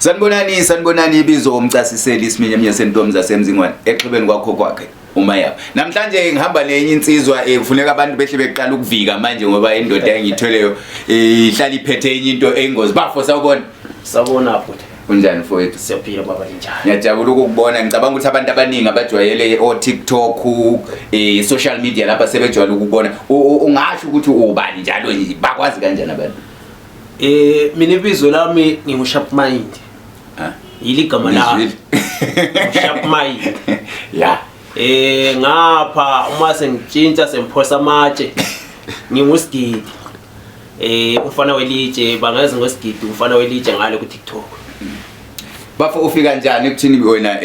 Sanibonani, sanibonani. Ibizo umcasiseli isiminyaminya sentombi zasemzingwane exhibeni kwakho kwakhe umayabo. Namhlanje ngihamba nenye insizwa, kufuneka abantu behle beqala ukuvika manje ngoba indoda engiyithweleyo ihlala iphethe enye into eyingozi. Bafo, sawubona. Sawubona, bhuti. Kunjani, mfowethu? Siyaphila, baba, ninjani? Ngiyajabula ukukubona. Ngicabanga ukuthi abantu abaningi abajwayele o-TikTok, social media lapha sebejwayele ukubona. Ungasho ukuthi ubani njalo nje, bakwazi kanjani abantu? Mina ibizo lami ngingu Sharp Mind. Ha? Yiligama lami. Ngizwile. Sharp Mind. Ngapha uma sengitshintsha semphosa amatshe ngingusigidi. Umfana welitshe, bangazi ngosigidi umfana welitshe ngale ku TikTok. Bafo, ufika njani ekuthini wena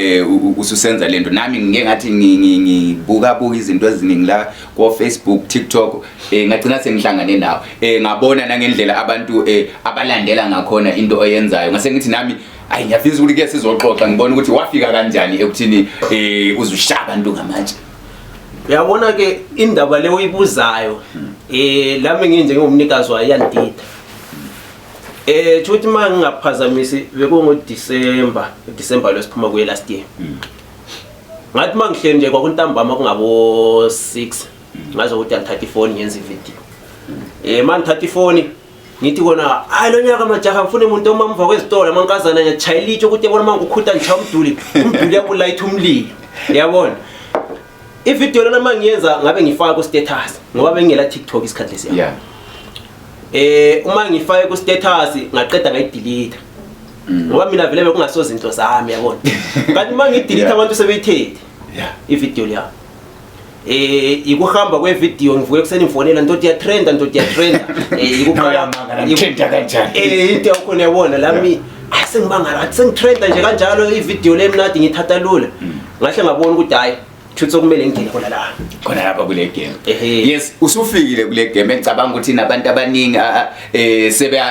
ususenza lento? Nami ngike ngathi ngibuka buka izinto eziningi la ko Facebook, TikTok, ngagcina sengihlangane nawe. Ngabona nangendlela abantu abalandela ngakhona into oyenzayo. Ngase ngithi nami ayi, ngiyafisa ukuthi ke sizoxoxa, ngibone ukuthi wafika kanjani ekuthini uzushaya abantu ngamatshe. Uyabona ke, indaba le oyibuzayo lami nginje ngumnikazi wayo iyandida. Chuthi uma ngingaphazamisi bekungu December, December lo siphuma kuye last year. Ngathi mangihleli nje kwakuntambama kungabo 6, ngaze ukuthi angithatha ifoni ngenza ivideo. Mangithatha ifoni ngithi kona, hayi, lo nyaka majaha ngifuna umuntu omamva kwezitolo, amankazana ngiyachayela itsho ukuthi yabona mangikukhutha ngishaya umduli, umduli yakulayitha umlilo. Yabona? Ivideo lena mangiyenza ngabe ngifaka ku status ngoba bengingela TikTok isikhathi lesiya. Uma ngifake ku status ngaqeda ngayidelete. Ngoba mina vele bekungasoze into zami, yabona. Kanti uma ngidelete abantu sebeyithethe ivideo leya. Ikuhamba kwevideo ngivuke kuseni ngifonela ntothi ya trenda, ntothi ya trenda. Ikuqala Uyamangala, ngitrenda kanjani? Into yakhona, yabona lami asengibangala athi sengitrenda nje kanjalo ivideo le mnadi ngithatha lula. Ngahle ngabona ukuthi hayi, Thutho kumele ngingene khona la. Khona lapha kule game. Ehhe. Yes, usufikile kule game. Engicabanga ukuthi nabantu abaningi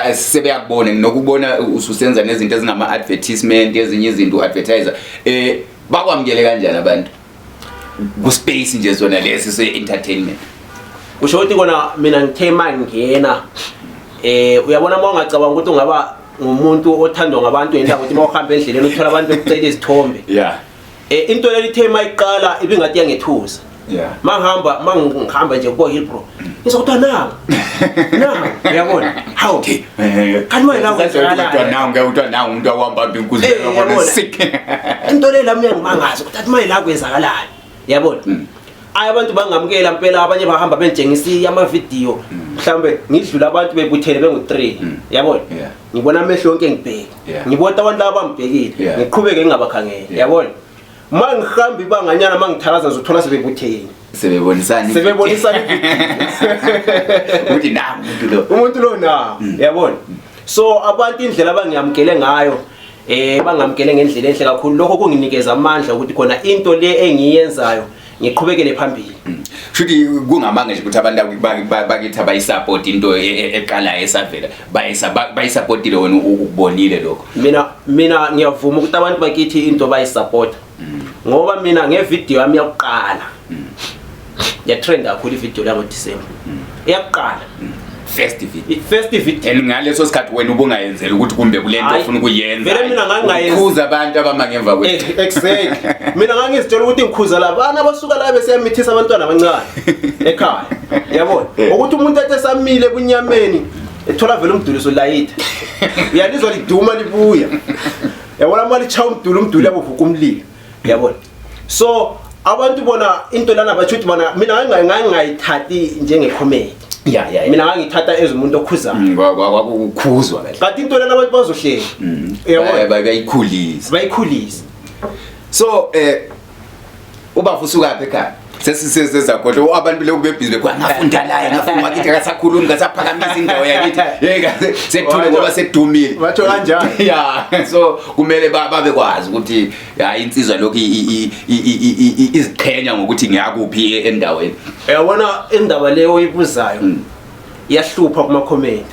sebeyakubona nokubona ususenza nezinto ezingama advertisement, ezinye izinto advertiser. Bakwamukele kanjani abantu ku space nje zona lesi se entertainment? Kusho ukuthi kona mina ngithe mangena, uyabona uma ungacabanga ukuthi ungaba ngumuntu othandwa ngabantu ngendaba ukuthi uma uhamba endleleni uthola abantu bekucela izithombe. Into leli ithe mayiqala ibingathi yangethusa. Mangihamba mangihamba nje ko Hillbrow. Ngizokuthiwa nangu. Nangu, uyabona? Hawu. Kanti manje la Kuthiwa nangu, kuthiwa nangu umuntu awambamba inkuzi yabona Yabona. sick. Into le lami yangimangaza ukuthi athi manje la kwenzakalani. Yabona? Ayi, abantu bangamukela impela, abanye bahamba bentshengisa ama-video. Mhlambe ngidlula abantu bebuthele bengu-3. Yabona? Ngibona amehlo yonke ngibheke. Ngibona abantu laba bangibhekile. Ngiqhubeke ngingabakhangeli. Yabona? Ma ngihamba ibanganyana mangithalaza ngizothola sebebutheni. Sebebonisana. Sebebonisana. Ukuthi nangu umuntu lo. Umuntu lo na, yabona? So abantu indlela abangiyamukele ngayo, bangamukele ngendlela enhle kakhulu. Lokho kunginikeza amandla ukuthi khona into le engiyenzayo ngiqhubekele phambili. Shuthi kungamanga nje ukuthi abantu bakithi abayisupport into eqalayo esavela, bayisupportile, wena ukubonile lokho? Mina ngiyavuma ukuthi abantu bakithi into bayisupport. Ngoba mina ngevideo yami yakuqala ya trend kakhulu ivideo la ngoDecember. Eyakuqala. First video. First video. And ngaleso sikhathi wena ubungayenzela ukuthi kumbe kule nto Hayi, ofuna ukuyenza. Vele mina ngangingayenzi. Ukhuza abantu abama ngemva kwethu. Exactly. Mina ngangizitshela ukuthi ngikhuza labana abasuka la besiyamithisa abantwana abancane ekhaya. Yabona? Ukuthi umuntu ethe samile ebunyameni ethola vele umduli solayitha. Uyalizwa liduma libuya. Yabona uma lichaya umduli, umduli yabovuka umlilo. Yabona? So abantu bona into lana batsho ukuthi bona mina ngangayithathi njenge comedy. Yeah. Mina ngangithatha as umuntu okhuzayo. Kwakukhuzwa kahle. Kanti into lana abantu bazohleka. Yabona? Bayikhulisa. Bayikhulisa. So uba usuka phi ekhaya? Sesisezakhohle abantu lokhu bebhizi bekwa ngafunda la, ngafunda wakithi, akasakhulumi, kasaphakamisa indawo yakithi. Hey, sethule ngoba sedumile. Batsho kanjani? Yeah, so kumele babe kwazi ukuthi hayi, insizwa lokhu iziqhenya ngokuthi ngiyakuphi endaweni. Uyabona indaba leyo oyibuzayo iyahlupha kuma comment.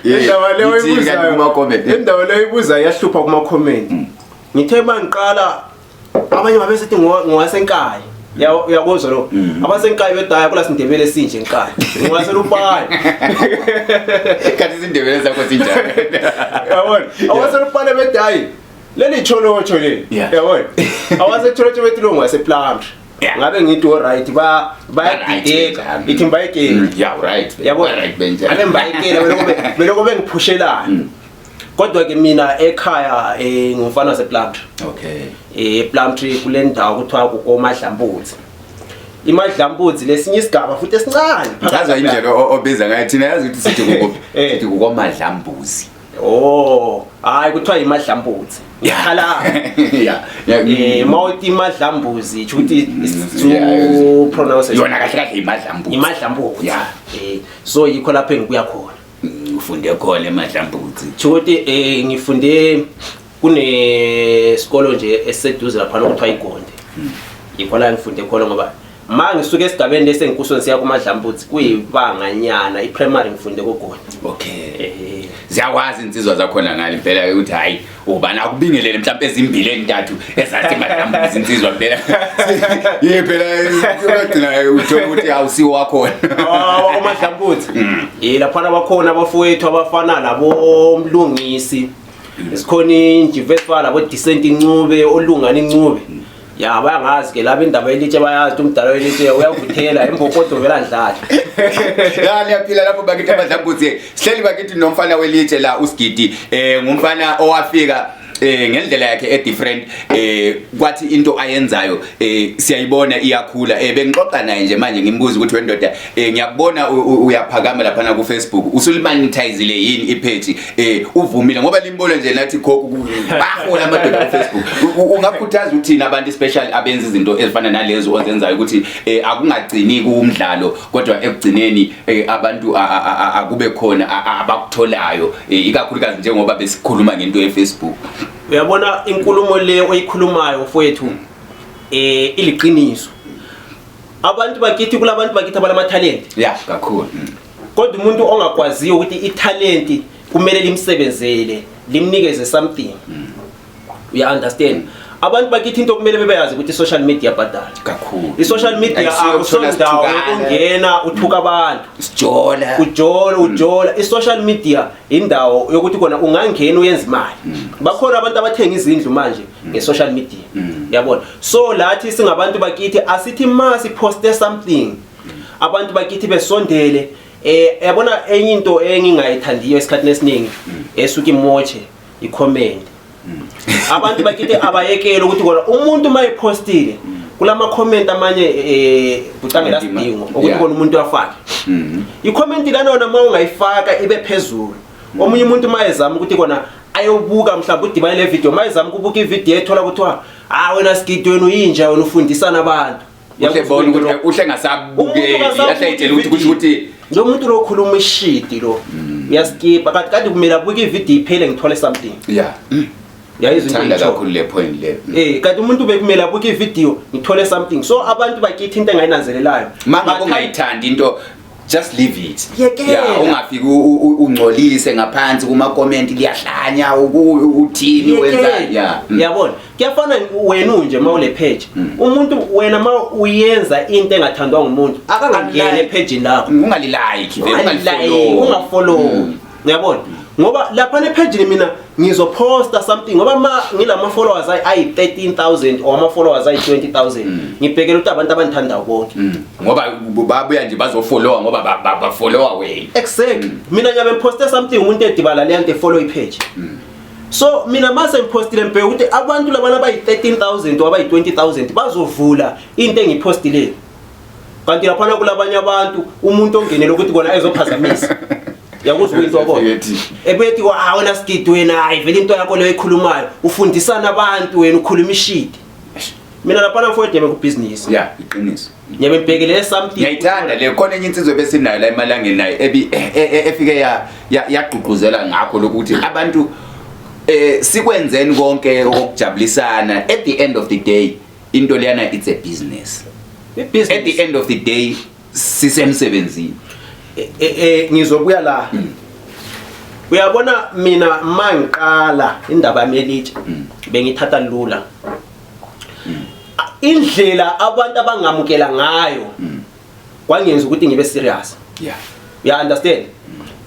Indaba leyo Ithini kanti oyibuzayo kuma-comment? Indaba leyo oyibuzayo iyahlupha kuma comment. Ngithe mangiqala abanye babesithi ngowasenkayi. Uyakuzwa lo? Abasenkayi bedaya kula sindebele esinje enkayi. Ngingaselupane. Kanti isindebele sakho sinjani? Yabona? Abaselupane bedayi. Leli cholocho leli. Yabona? Abasetsholotsho bethi lo ngasePlumtree. Ngabe ngithi all right ba bayadideka. Ithi ngibayekele. Yeah, right. Yabona? Right benja. Ake ngibayekele beloko bengiphushelana. Kodwa ke mina ekhaya ngumfana wasePlumtree. Okay. Plumtree kule ndawo kuthiwa kukoMadlambuzi. IMadlambuzi lesinye isigaba futhi esincane. Chaza indlela obiza ngayo thina yazi ukuthi sithi kukuphi. Sithi kukoMadlambuzi. Oh, hayi kuthiwa iMadlambuzi. Ngikhala. Yeah. Mawuthi iMadlambuzi isho ukuthi to pronounce yona kahle kahle iMadlambuzi. iMadlambuzi. So yikho lapho engibuya khona. Ufunde khona eMadlambuzi. Ukuthi ngifunde kunesikolo nje esiseduze lapha okuthiwa iGonde. Yikho la ngifunde khona ngoba ma ngisuke esigabeni lesi engikuso siya kuMadlambuzi kuyibanganyana i-primary ngifunde koGonde. Okay. Ziyakwazi insizwa zakhona ngale impela ukuthi hayi ubani akubingelele mhlawumbe ezimbili entathu ezathi Madlambuzi insizwa phela. Yebo phela ugcina uthola ukuthi awusiwo wakhona. Ah, uMadlambuzi. Lapha bakhona abafowethu abafana labo Mlungisi. Sikhona injiva efana labo Decent Ncube, olungani Ncube. Ya bayangazi ke laba indaba yelitshe bayazi ukuthi umdala welitshe uyavuthela imbokodo vela dlala. Ya niyaphila lapho bakithi abaDlambuzi. Sihleli bakithi nomfana welitshe la uSigidi ngumfana owafika ngendlela yakhe e different kwathi into ayenzayo siyayibona iyakhula. Bengixoxa naye nje manje ngimbuza ukuthi wendoda ngiyakubona uyaphakama lapha ku Facebook usulimonetizile yini ipage? Uvumile ngoba limbona nje nathi khokho bahola amadoda ku Facebook. Ungakhuthaza uthini abantu special abenza izinto ezifana nalezo ozenzayo ukuthi akungagcini kumdlalo kodwa ekugcineni abantu akube khona abakutholayo ikakhulukazi njengoba besikhuluma ngento ye Facebook. Uyabona inkulumo le oyikhulumayo mfowethu iliqiniso. Abantu bakithi kulabantu bakithi abalama talent. Yeah, kakhulu. Kodwa umuntu ongakwaziyo ukuthi italent kumele limsebenzele, limnikeze something. You understand? Abantu bakithi into kumele bebeyazi ukuthi social media badala. Kakhulu. I-social media akusondawo yokungena uthuka abantu. Sijola. Ujola, ujola. I-social media indawo yokuthi kona ungangena uyenza imali. Bakhona abantu abathenga izindlu manje nge-social media. Yabona? So lathi singabantu bakithi asithi ma siposte something abantu bakithi besondele. Yabona enye into engingayithandiyo esikhathini esiningi esuka imoche i-comment. Abantu bakithi abayekele ukuthi kona umuntu mayepostile kulama comment amanye kucangela sidingo ukuthi kona umuntu uyafaka. I-comment lana yona mawungayifaka ibe phezulu. Omunye umuntu mayezama ukuthi kona ayobuka mhlawumbe udibane le video mayezama ukubuka ivideo ethola kuthiwa ah wena Sigidi wena uyinja wena ufundisana abantu. Uhle bona ukuthi uhle ngasabukeli ahle itshela ukuthi kusho ukuthi lo muntu lo khuluma ishidi lo uyaskipa kanti kanti kumele abuke ivideo iphele ngithole something. Yeah. Yayizwa into kakhulu le point le. Kanti umuntu bekumele abuke ivideo ngithole something. So abantu bakithi into engayinanzelelayo. Mangabe ungayithandi into just leave it. Yeah, ungafiki ungcolise ngaphansi kuma comment liyahlanya uthini wenza. Yeah. Yabona. Kuyafana wena nje mawule page. Umuntu wena ma uyenza into engathandwa ngumuntu akangangena epage lakho. Ungalilike, ungalfollow. Ungafollow. Uyabona? Ngoba lapha ne page mina ngizoposta something ngoba ma ngilama followers ayi 13,000 or ama followers ayi 20,000 ngibhekela ukuthi abantu abangithandayo bonke. Ngoba babuya nje bazofollowa ngoba bafollowa wena. Exactly. Mina ngiyabe ngiposte something umuntu edibala le nto follow ipage. So mina mase ngipostile ngibheka ukuthi abantu labana abayi 13,000 or abayi 20,000 bazovula into engipostile. Kanti lapha kulabanye abantu umuntu ongenele ukuthi kona ezophazamisa. Yakuzwa into yakho. Ebethi wa wena Sigidi wena hayi vele into yakho leyo ekhulumayo ufundisana abantu wena ukhuluma ishidi. Mina lapha mfowethu ngibe ku business. Yeah, iqiniso. Ngiyabe ngibhekelele something. Ngiyayithanda le khona enye insizwe besinayo la emalangeni nayo ebi efike yagqugquzela ngakho lokuthi abantu sikwenzeni konke okujabulisana at the end of the day into leyana it's a business. Business. At the end of the day sisemsebenzini. Ngizobuya la. Uyabona mina mangiqala indaba yami yelitshe bengithatha lula. Indlela abantu abangamukela ngayo kwangenza ukuthi ngibe serious. Ya understand?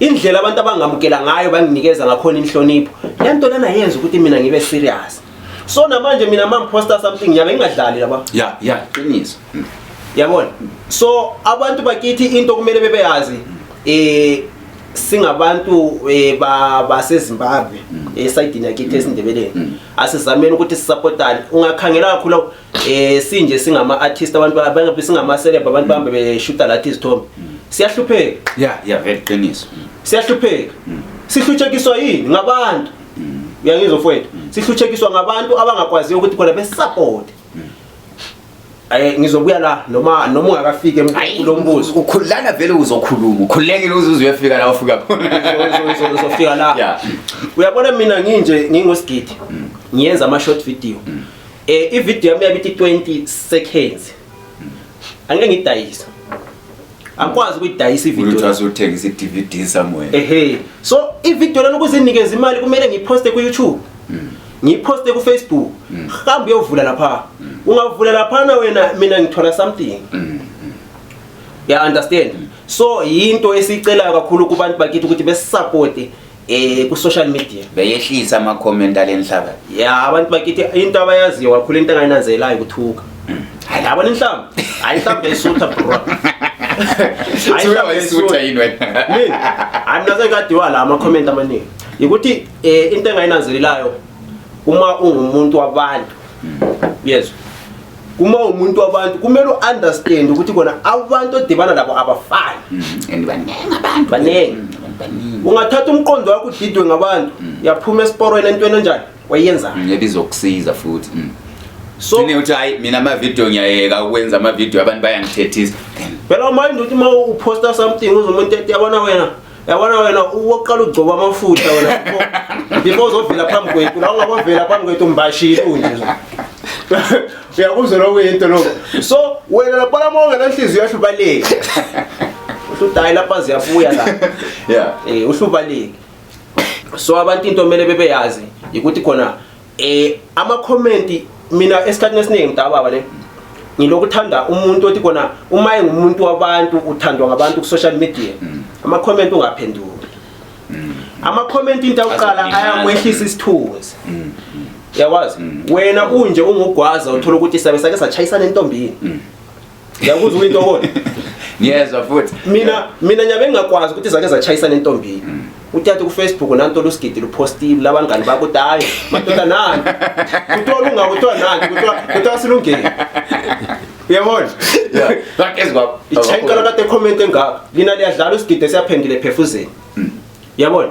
Indlela abantu abangamukela ngayo, banginikeza ngakhona inhlonipho, le nto lena yenza ukuthi mina ngibe serious. So namanje mina mangiposta something, ngiyabe ngingadlali laba. Yeah, qiniso. Yabona, so abantu bakithi, into kumele bebeyazi, singabantu baseZimbabwe, esayidini yakithi esiNdebeleni, asizameni ukuthi sisupportane. Ungakhangela kakhulu, sinje singama artist, abantu abangabe singama celeb, abantu bahambe beshuta lathi izithombe, siyahlupheka. Yeah, very qiniso. Siyahlupheka. Sihlutshekiswa yini? Ngabantu. Uyangizwa, mfowethu? Sihlutshekiswa ngabantu abangakwaziyo ukuthi khona besupport. Ngizobuya la noma ungakafiki kulo mbuzo. Ukhulana vele, uzokhuluma ukhululekile uze uyefika la ufika khona. Uzofika la. Uyabona, mina nginje nginguSigidi, ngiyenza ama short video. I-video yami yabithi 20 seconds, angeke ngidayisa, angikwazi ukuyidayisa i-video. Ukuthi wasuthengisa i-DVD somewhere. Ehe, so i-video lana ukuze inikeze imali kumele ngiyiposte ku-YouTube, ngiyiposte ku-Facebook. Hamba uyovula lapha, ungavula laphana wena, mina ngithola something. Ya understand? So yinto esiyicelayo kakhulu kubantu bakithi ukuthi besupporte ku-social media. Beyehlisa ama-comment alenhlaba. Ya, abantu bakithi, into abayaziyo kakhulu, into engayinanzelelayo, ukuthuka. Hayi, yabona inhlamba, hayi, inhlamba isutha, bro. Hayi, Suke inhlamba wayisutha isutha. yini wena? Mina hayi, mina sengikadiwa la ama-comment amaningi. Ukuthi into engayinanzelelayo, uma ungumuntu wabantu, yezwa, uma umuntu wabantu kumele u-understand ukuthi kona abantu odibana nabo abafani. And baningi abantu. Baningi. Abantu baningi. Ungathatha umqondo wakho udidwe ngabantu, uyaphuma esiporweni entweni enjani wayenzayo. Ebizokusiza futhi. So Gcine uthi, hayi, mina ama-video ngiyayeka ukwenza ama-video, abantu bayangithethisa. Then phela mind ukuthi uma uposta something, uze umuntu ethi, yabona wena, yabona wena, uwokuqala ugcoba amafutha wena before uzovela phambi kwethu la. Ungabovela phambi kwethu umbashile unje, uyakuzwa lokho, into lokho. So wena lapha uma ungenanhliziyo yahlubaleki, uhludayi lapha, ziyabuya la. Uhlubaleki. So abantu into kumele bebeyazi ukuthi khona ama comment, mina esikhathini esiningi, mntakababa, ne ngilokuthanda umuntu othi kona uma engumuntu wabantu, uthandwa ngabantu ku social media, ama comment ungaphenduli. Ama comment, into yokuqala, Azokulimaza. ayakwehlisa isithunzi. Yakwazi wena unje ungugwaza, uthola ukuthi sabe sake satshayisana entombini. Ngiyakuzwa into kona. Ngiyezwa futhi. Mina nyabe ngingakwazi ukuthi zake zatshayisana entombini, uthathe ku-Facebook nanto lusigidi lupostile, labangani bakho uthi, hayi madoda, nani kuthiwa lunga, kuthiwa nani, kuthiwa silungile, uyabona? Yeah, bakezwa. Ichayikala kade comment engaka, lina liyadlala usigidi, siyaphendula ephefuzeni, uyabona?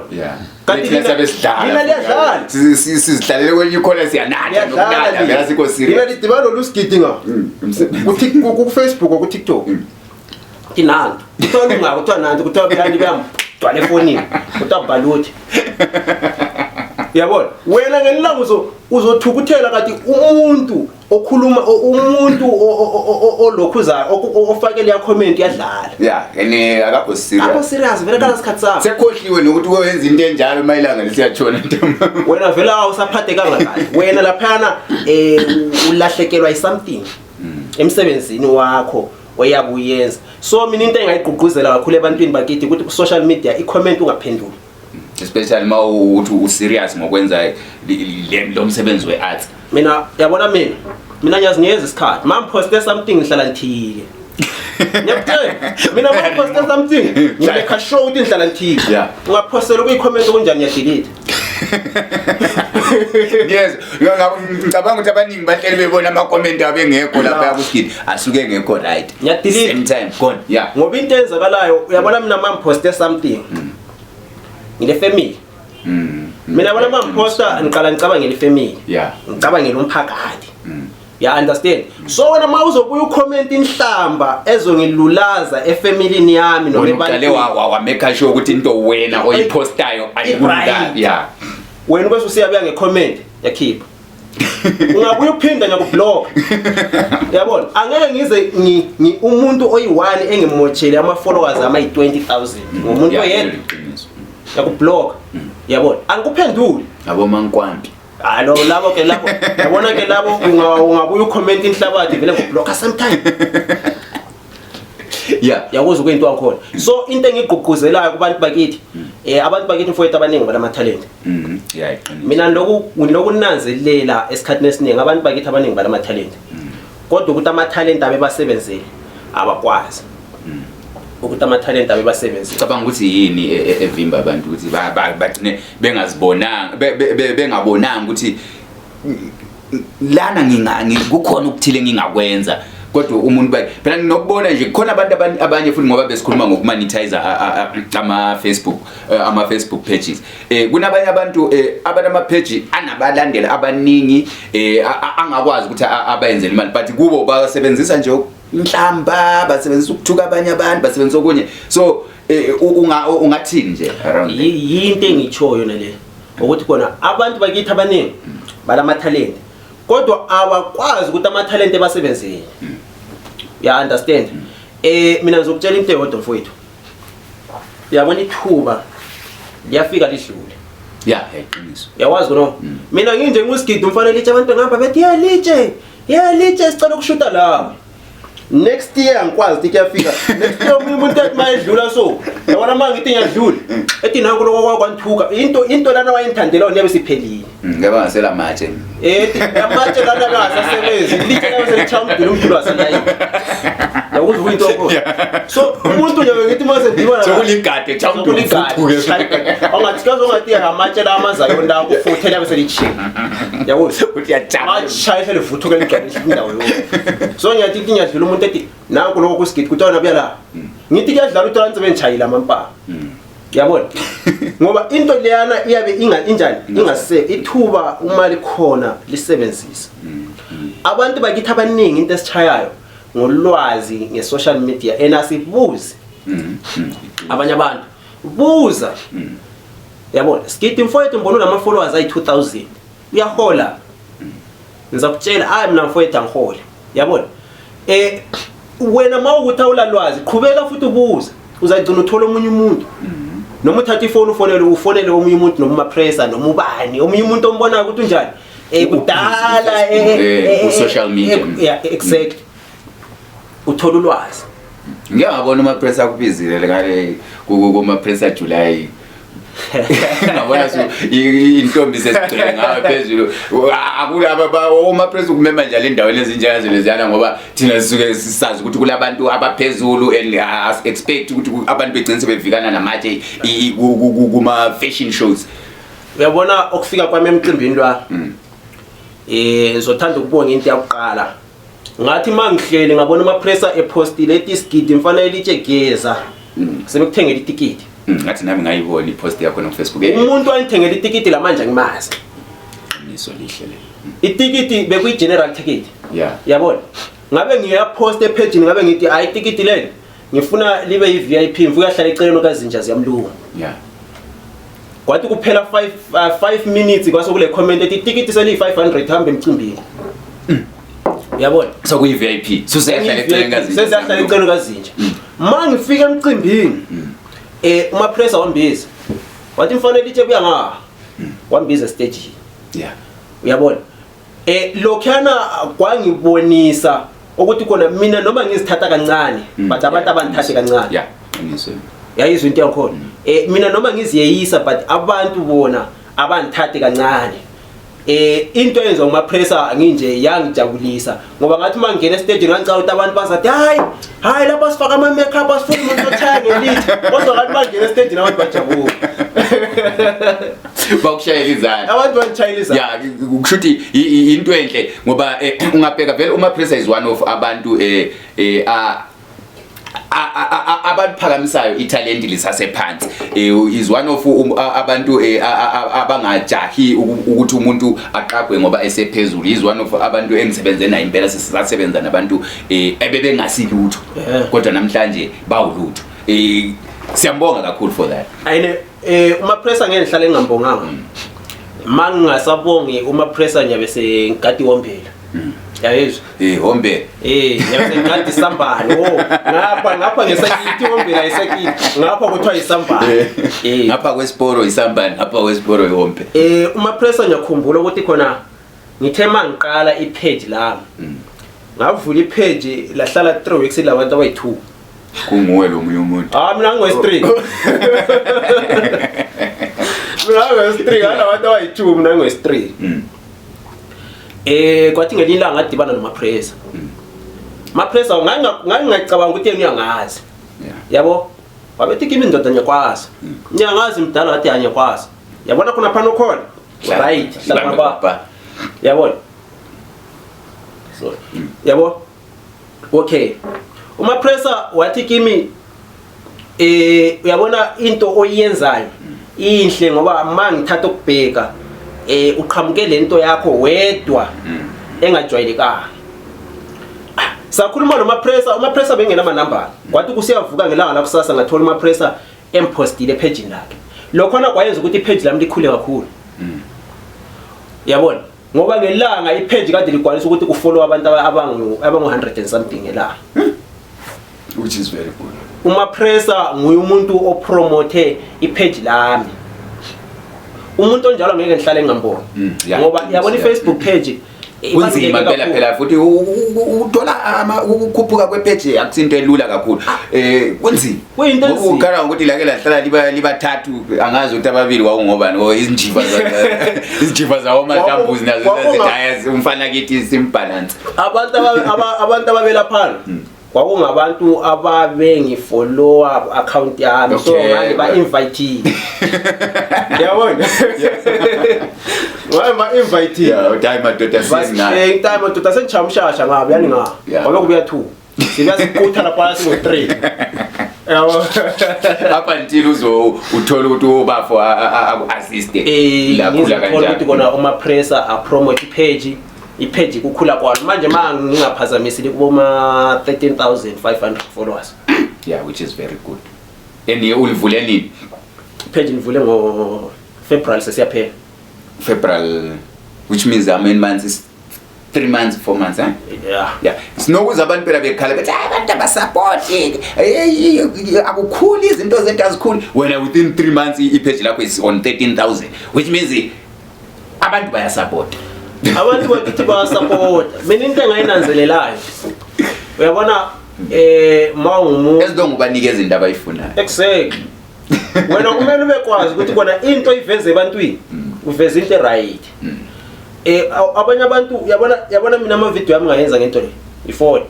Kanti Kanti thina sabe sidlala. Lina liyadlala. Sizidlalele kwenye ikhona, siyanatha Liyadlala. nokunatha, vele asikho Lina serious. lidibana lolu sigidi nga ku-Facebook, ku-TikTok tinanto, kuthiwa lunga, kuthiwa nanto, kuthiwa buyani, buyamgcwala efonini, kuthiwa bhaluthi, uyabona? Wena ngelilanga uzothukuthela, kanti umuntu okhuluma umuntu olokhuzayo ofake leya comment uyadlala. Yeah, and akakho serious. Akho serious vele, kana sikhathi sakho. Sekhohliwe nokuthi wenza into enjalo mayilanga lisiyatshona ntambama. Wena vele awusaphathekanga kahle wena laphayana, ulahlekelwa i-something emsebenzini wakho oyabe uyenza. So mina into engayigqugquzela kakhulu ebantwini bakithi ukuthi ku-social media i-comment ungaphenduli. Especially ma uthi u-serious ngokwenza lo msebenzi we-arts. Mina yabona, mina ngiyazinikeza isikhathi. Ma ngiphoste something, ngihlala ngithike, ngiyakutshela. Mina ma ngiphoste something, ngimake sure ukuthi ngihlala ngithike. Ungaphostela kuyi-comment okunjani, ngiyadelete. Yes, ngicabanga ukuthi abaningi bahleli bebona ama-comment abengekho lapha kusigidi asuke engekho right. Ngiyadelete. Same time gone, yeah. Ngoba into eyenzakalayo, uyabona, mina ma ngiphoste something, ngile family. Mina bona ma ngiphosta, ngiqala ngicabangela ifamily, ngicabangela umphakathi, ya understand? So wena ma uzobuya ucomment inhlamba ezongilulaza efamilini yami noma Wena uqale ebantwini, wa-make sure ukuthi into wena oyipostayo ayikululazi. I-right. Wena bese usiyabuya ngecomment, yakhipha, ungabuya uphinda, ngiyakublock, yabona? Angeke ngize umuntu oyi-one engimotshele ama-followers ama-20 000 ngomuntu oyedwa. Iqiniso. Ngiyakublock, yabona? Angikuphenduli. Yabo mankwampi. Hayi lo labo ke labo yabona ke labo ungabuya ucomment inhlabathi vele ngoblocker sometime. Yakuzwa kuyinto wakhona. So into engigqugquzelayo kubantu bakithi abantu bakithi mfowethu abaningi balamathalente. Yeah, iqiniso. Mina lokunanzelela esikhathini esiningi abantu bakithi abaningi balamathalente. Kodwa ukuthi amathalente abebasebenzele abakwazi. Ukuthi amathalente abebasebenzele. Cabanga ukuthi yini evimba abantu ukuthi bagcine bengazibonanga bengabonanga ukuthi lana kukhona ukuthile ngingakwenza kodwa umuntu phela nginokubona nje kukhona abantu abanye futhi ngoba besikhuluma ngokumonetize ama Facebook pages kunabanye abantu abanama page anabalandeli abaningi angakwazi ukuthi abayenzele imali but kubo basebenzisa nje inhlamba, basebenzisa ukuthuka abanye abantu, basebenzisa okunye. So ungathini nje around that? Yinto engitshoyo nale ukuthi kona abantu bakithi abaningi balamathalente kodwa awakwazi ukuthi amathalente basebenzele. Ya understand? Mina ngizokutshela into eyodwa mfowethu. Uyabona ithuba liyafika lidlule. Yeah, iqiniso. Yawazi no? Mina nginje ngusigidi umfana litshe abantu ngihamba bethi yeah litshe. Yeah litshe sicela ukushuta la. Next year angikwazi ukuthi kuyafika. Next year omunye umuntu ethi mayedlula so. Yabona manje ngithi ngiyadlula. Ethi nanku lokho kwanthuka. Into lana wayengithandela yona yabe siphelile. Ngaba ngasela matshe. Amatshe lana bengasasebenzi. Litshe lana selitshaya umduli umduli waselayini. Yakuzwa kuyinto yakho. So umuntu nje ngithi mase ndibona Sokuligade cha umduli ufuthuke. Ongathi kaze ungathi amatshe la amazayo la kufuthela bese litshile. Yakuzwa Uthi yajama. Mashaya selivuthuke ligcwele indawo yonke. So ngiyathi into ngiyadlula umuntu ethi nanku lokho kusigidi kuthiwa nabuya la. Ngithi kuyadlala uthola ngithi bengishayile amampama. Yabona? Ngoba into leyana iyabe inga injani? Ingase ithuba uma likhona lisebenzise. Abantu bakithi abaningi into esitshayayo ngolwazi nge-social media enasibuzi abanye abantu buza. Yabona? Sigidi mfowethu ngibona unama followers ayi 2000. Uyahola. Ngizakutshela hayi mina mfowethu angihole. Yabona? Wena mawukuthi awulalwazi qhubeka futhi ubuze. Uzagcina uthola omunye umuntu. Noma uthatha ifoni ufonele omunye umuntu noma umapressa noma ubani omunye umuntu ombonayo ukuthi unjani. Kudala ku social media. Yeah, exactly. Uthola ulwazi. Ngeke ngabona umapressa akubizile ngale kuma pressa July. Ngabona so intombi sesigcwele ngawe phezulu. Akulaba omapressa ukumema njalo endaweni ezinjengazo leziyana ngoba thina sisuke sisazi ukuthi kulabantu abaphezulu and expect ukuthi abantu begcine sebevikana namatshe kuma fashion shows. Uyabona okufika kwami emcimbini lwa. Ngizothanda ukubonga into yakuqala. Ngathi mangihleli ngabona umapressa epostile ethi isigidi mfana elitshe geza. Sebekuthengela itikiti. Ngathi nami ngayibona ipost yakho no Facebook. Umuntu wayithengela itikiti lamanje ngimazi. Qiniso lihle le. Itikiti bekuyi general ticket. Yeah. Yabona? Ngabe ngiyapost epage ngabe ngithi hayi itikiti leli ngifuna libe yi VIP mfuka hlala eceleni kazinja ziyamlunga. Yeah. Kwathi kuphela 5 minutes kwase kule comment ethi itikiti seli 500 hambe emcimbini. Yabona? So kuyi VIP. So seyahlala eceleni kazinja. Seyahlala eceleni kazinja. Ma ngifika emcimbini umapressa wambiza. Wathi mfana litshe buya nga. Wambiza stage. Yeah. Uyabona? Lokhana kwangibonisa ukuthi kona mina noma ngizithatha kancane but abantu abangithathe kancane. Yeah, qiniso. Yayizwa into yakhona. Mina noma ngiziyeyisa but abantu bona abangithathe kancane. Into eyenziwa umapressa nginje yangijabulisa ngoba ngathi mangena estage ngicela ukuthi abantu bazathi hayi hayi lapha sifaka ama makeup asifuni umuntu othaya ngelithi kodwa ngathi mangena estage abantu bajabula. Bakushayela izandla. Abantu bangishayela izandla. Yeah, kusho ukuthi into enhle ngoba ungabheka vele umapressa is one of abantu abaphakamisayo italent lisasephansi. Is one of abantu abangajahi ukuthi umuntu aqagwe ngoba esephezulu. Is one of abantu engisebenze naye impela, sisasebenza nabantu ebebengasilutho kodwa namhlanje bawulutho. Siyambonga kakhulu for that. Ayine umapressa ngeke ngihlale ngingambonganga. Mangingasabongi umapressa ngiyabe sengigadi wombela. Yayizwa. Eh, hombela. Eh, yasengathi isambane. Oh, ngapha ngapha ngesakithi hombela isakithi. Ngapha kuthiwa isambane. Eh. Ngapha kwesiporo isambane, ngapha kwesiporo ihombe. Eh, uMapressa ngiyakhumbula ukuthi khona ngithe mangiqala ipage lami. Ngavula ipage lahlala 3 weeks labantu abayi2. Kunguwe lo munye umuntu. Ah, mina ngowesi-3. Mina ngowesi-3, ngalabantu abayi-2 mina ngowesi-3. Kwathi ngelinye ilanga ngadibana noMapressa. Mapressa ngangingacabanga ukuthi yena uyangazi. Yabo? Wabethi kimi indoda ngiyakwazi. Ngiyangazi mdala wathi angiyakwazi. Yabona khona phana ukhona. Right, hlala ngapha. Yabona? So, yabo? Okay. UMapressa wathi kimi uyabona into oyenzayo inhle ngoba mangithatha ukubheka uqhamuke lento yakho wedwa engajwayelekanga. Sakhuluma noMapressa, uMapressa bengena amanamba. Kwathi kusiyavuka ngelanga la kusasa ngathola uMapressa empostile epage lakhe. Lokhona kwayenza ukuthi ipage lami likhule kakhulu. Yabona? Ngoba ngelanga ipage kade ligcwalisa ukuthi kufollow abantu abangu 100 and something ngelanga. Which is very good. UMapressa nguye umuntu opromote ipage lami. Umuntu onjalo ngeke ngihlale ngingamboni. Ngoba yabona iFacebook page kunzima phela phela futhi uthola ukukhuphuka kwepage akusinto elula kakhulu. Kunzima. Kuyinto enzima. Ukhala ukuthi lake lahlala liba libathathu angazi ukuthi ababili kwakungobani o izinjiva izinjiva zawo amahlambuzi nazo zidaya umfana kithi simbalance. Abantu abantu ababelaphana kwakungabantu ababengifollowa account yami so ngani ba invite. Yabona? Why ba invite? Yeah, uthi madoda sisingani. Eh, time madoda sengichamshasha ngabe yani nga. Ngoba kubuya 2. Sibuya siqutha lapha singo 3. Yabo. Up until uzo uthola ukuthi ubafo aku assist. Eh, ngizothola ukuthi kona uMapressa a promote page. Ipage kukhula kwalo manje mangingaphazamisile kuboma 13,500 followers. Yeah, which is very good. And ulivule nini? Page nivule ngo February sesiyaphela. February, which means how many months is 3 months, 4 months, eh? Yeah. Yeah. Sinokuza abantu phela bekhala bethi abantu abasupport akukhuli izinto zethu azikhuli. Wena within 3 months ipage lakho is on 13,000, which means abantu bayasupport. Abantu bakithi bayasupport. Mina into engayinanzelelayo. Uyabona mawungumuntu ezidonga ubanikeza indaba ayifunayo. Exactly. Wena kumele ubekwazi ukuthi kona into iveze ebantwini, uveze into right. Abanye abantu uyabona mina ama video yami ngayenza ngento le. Ifoni.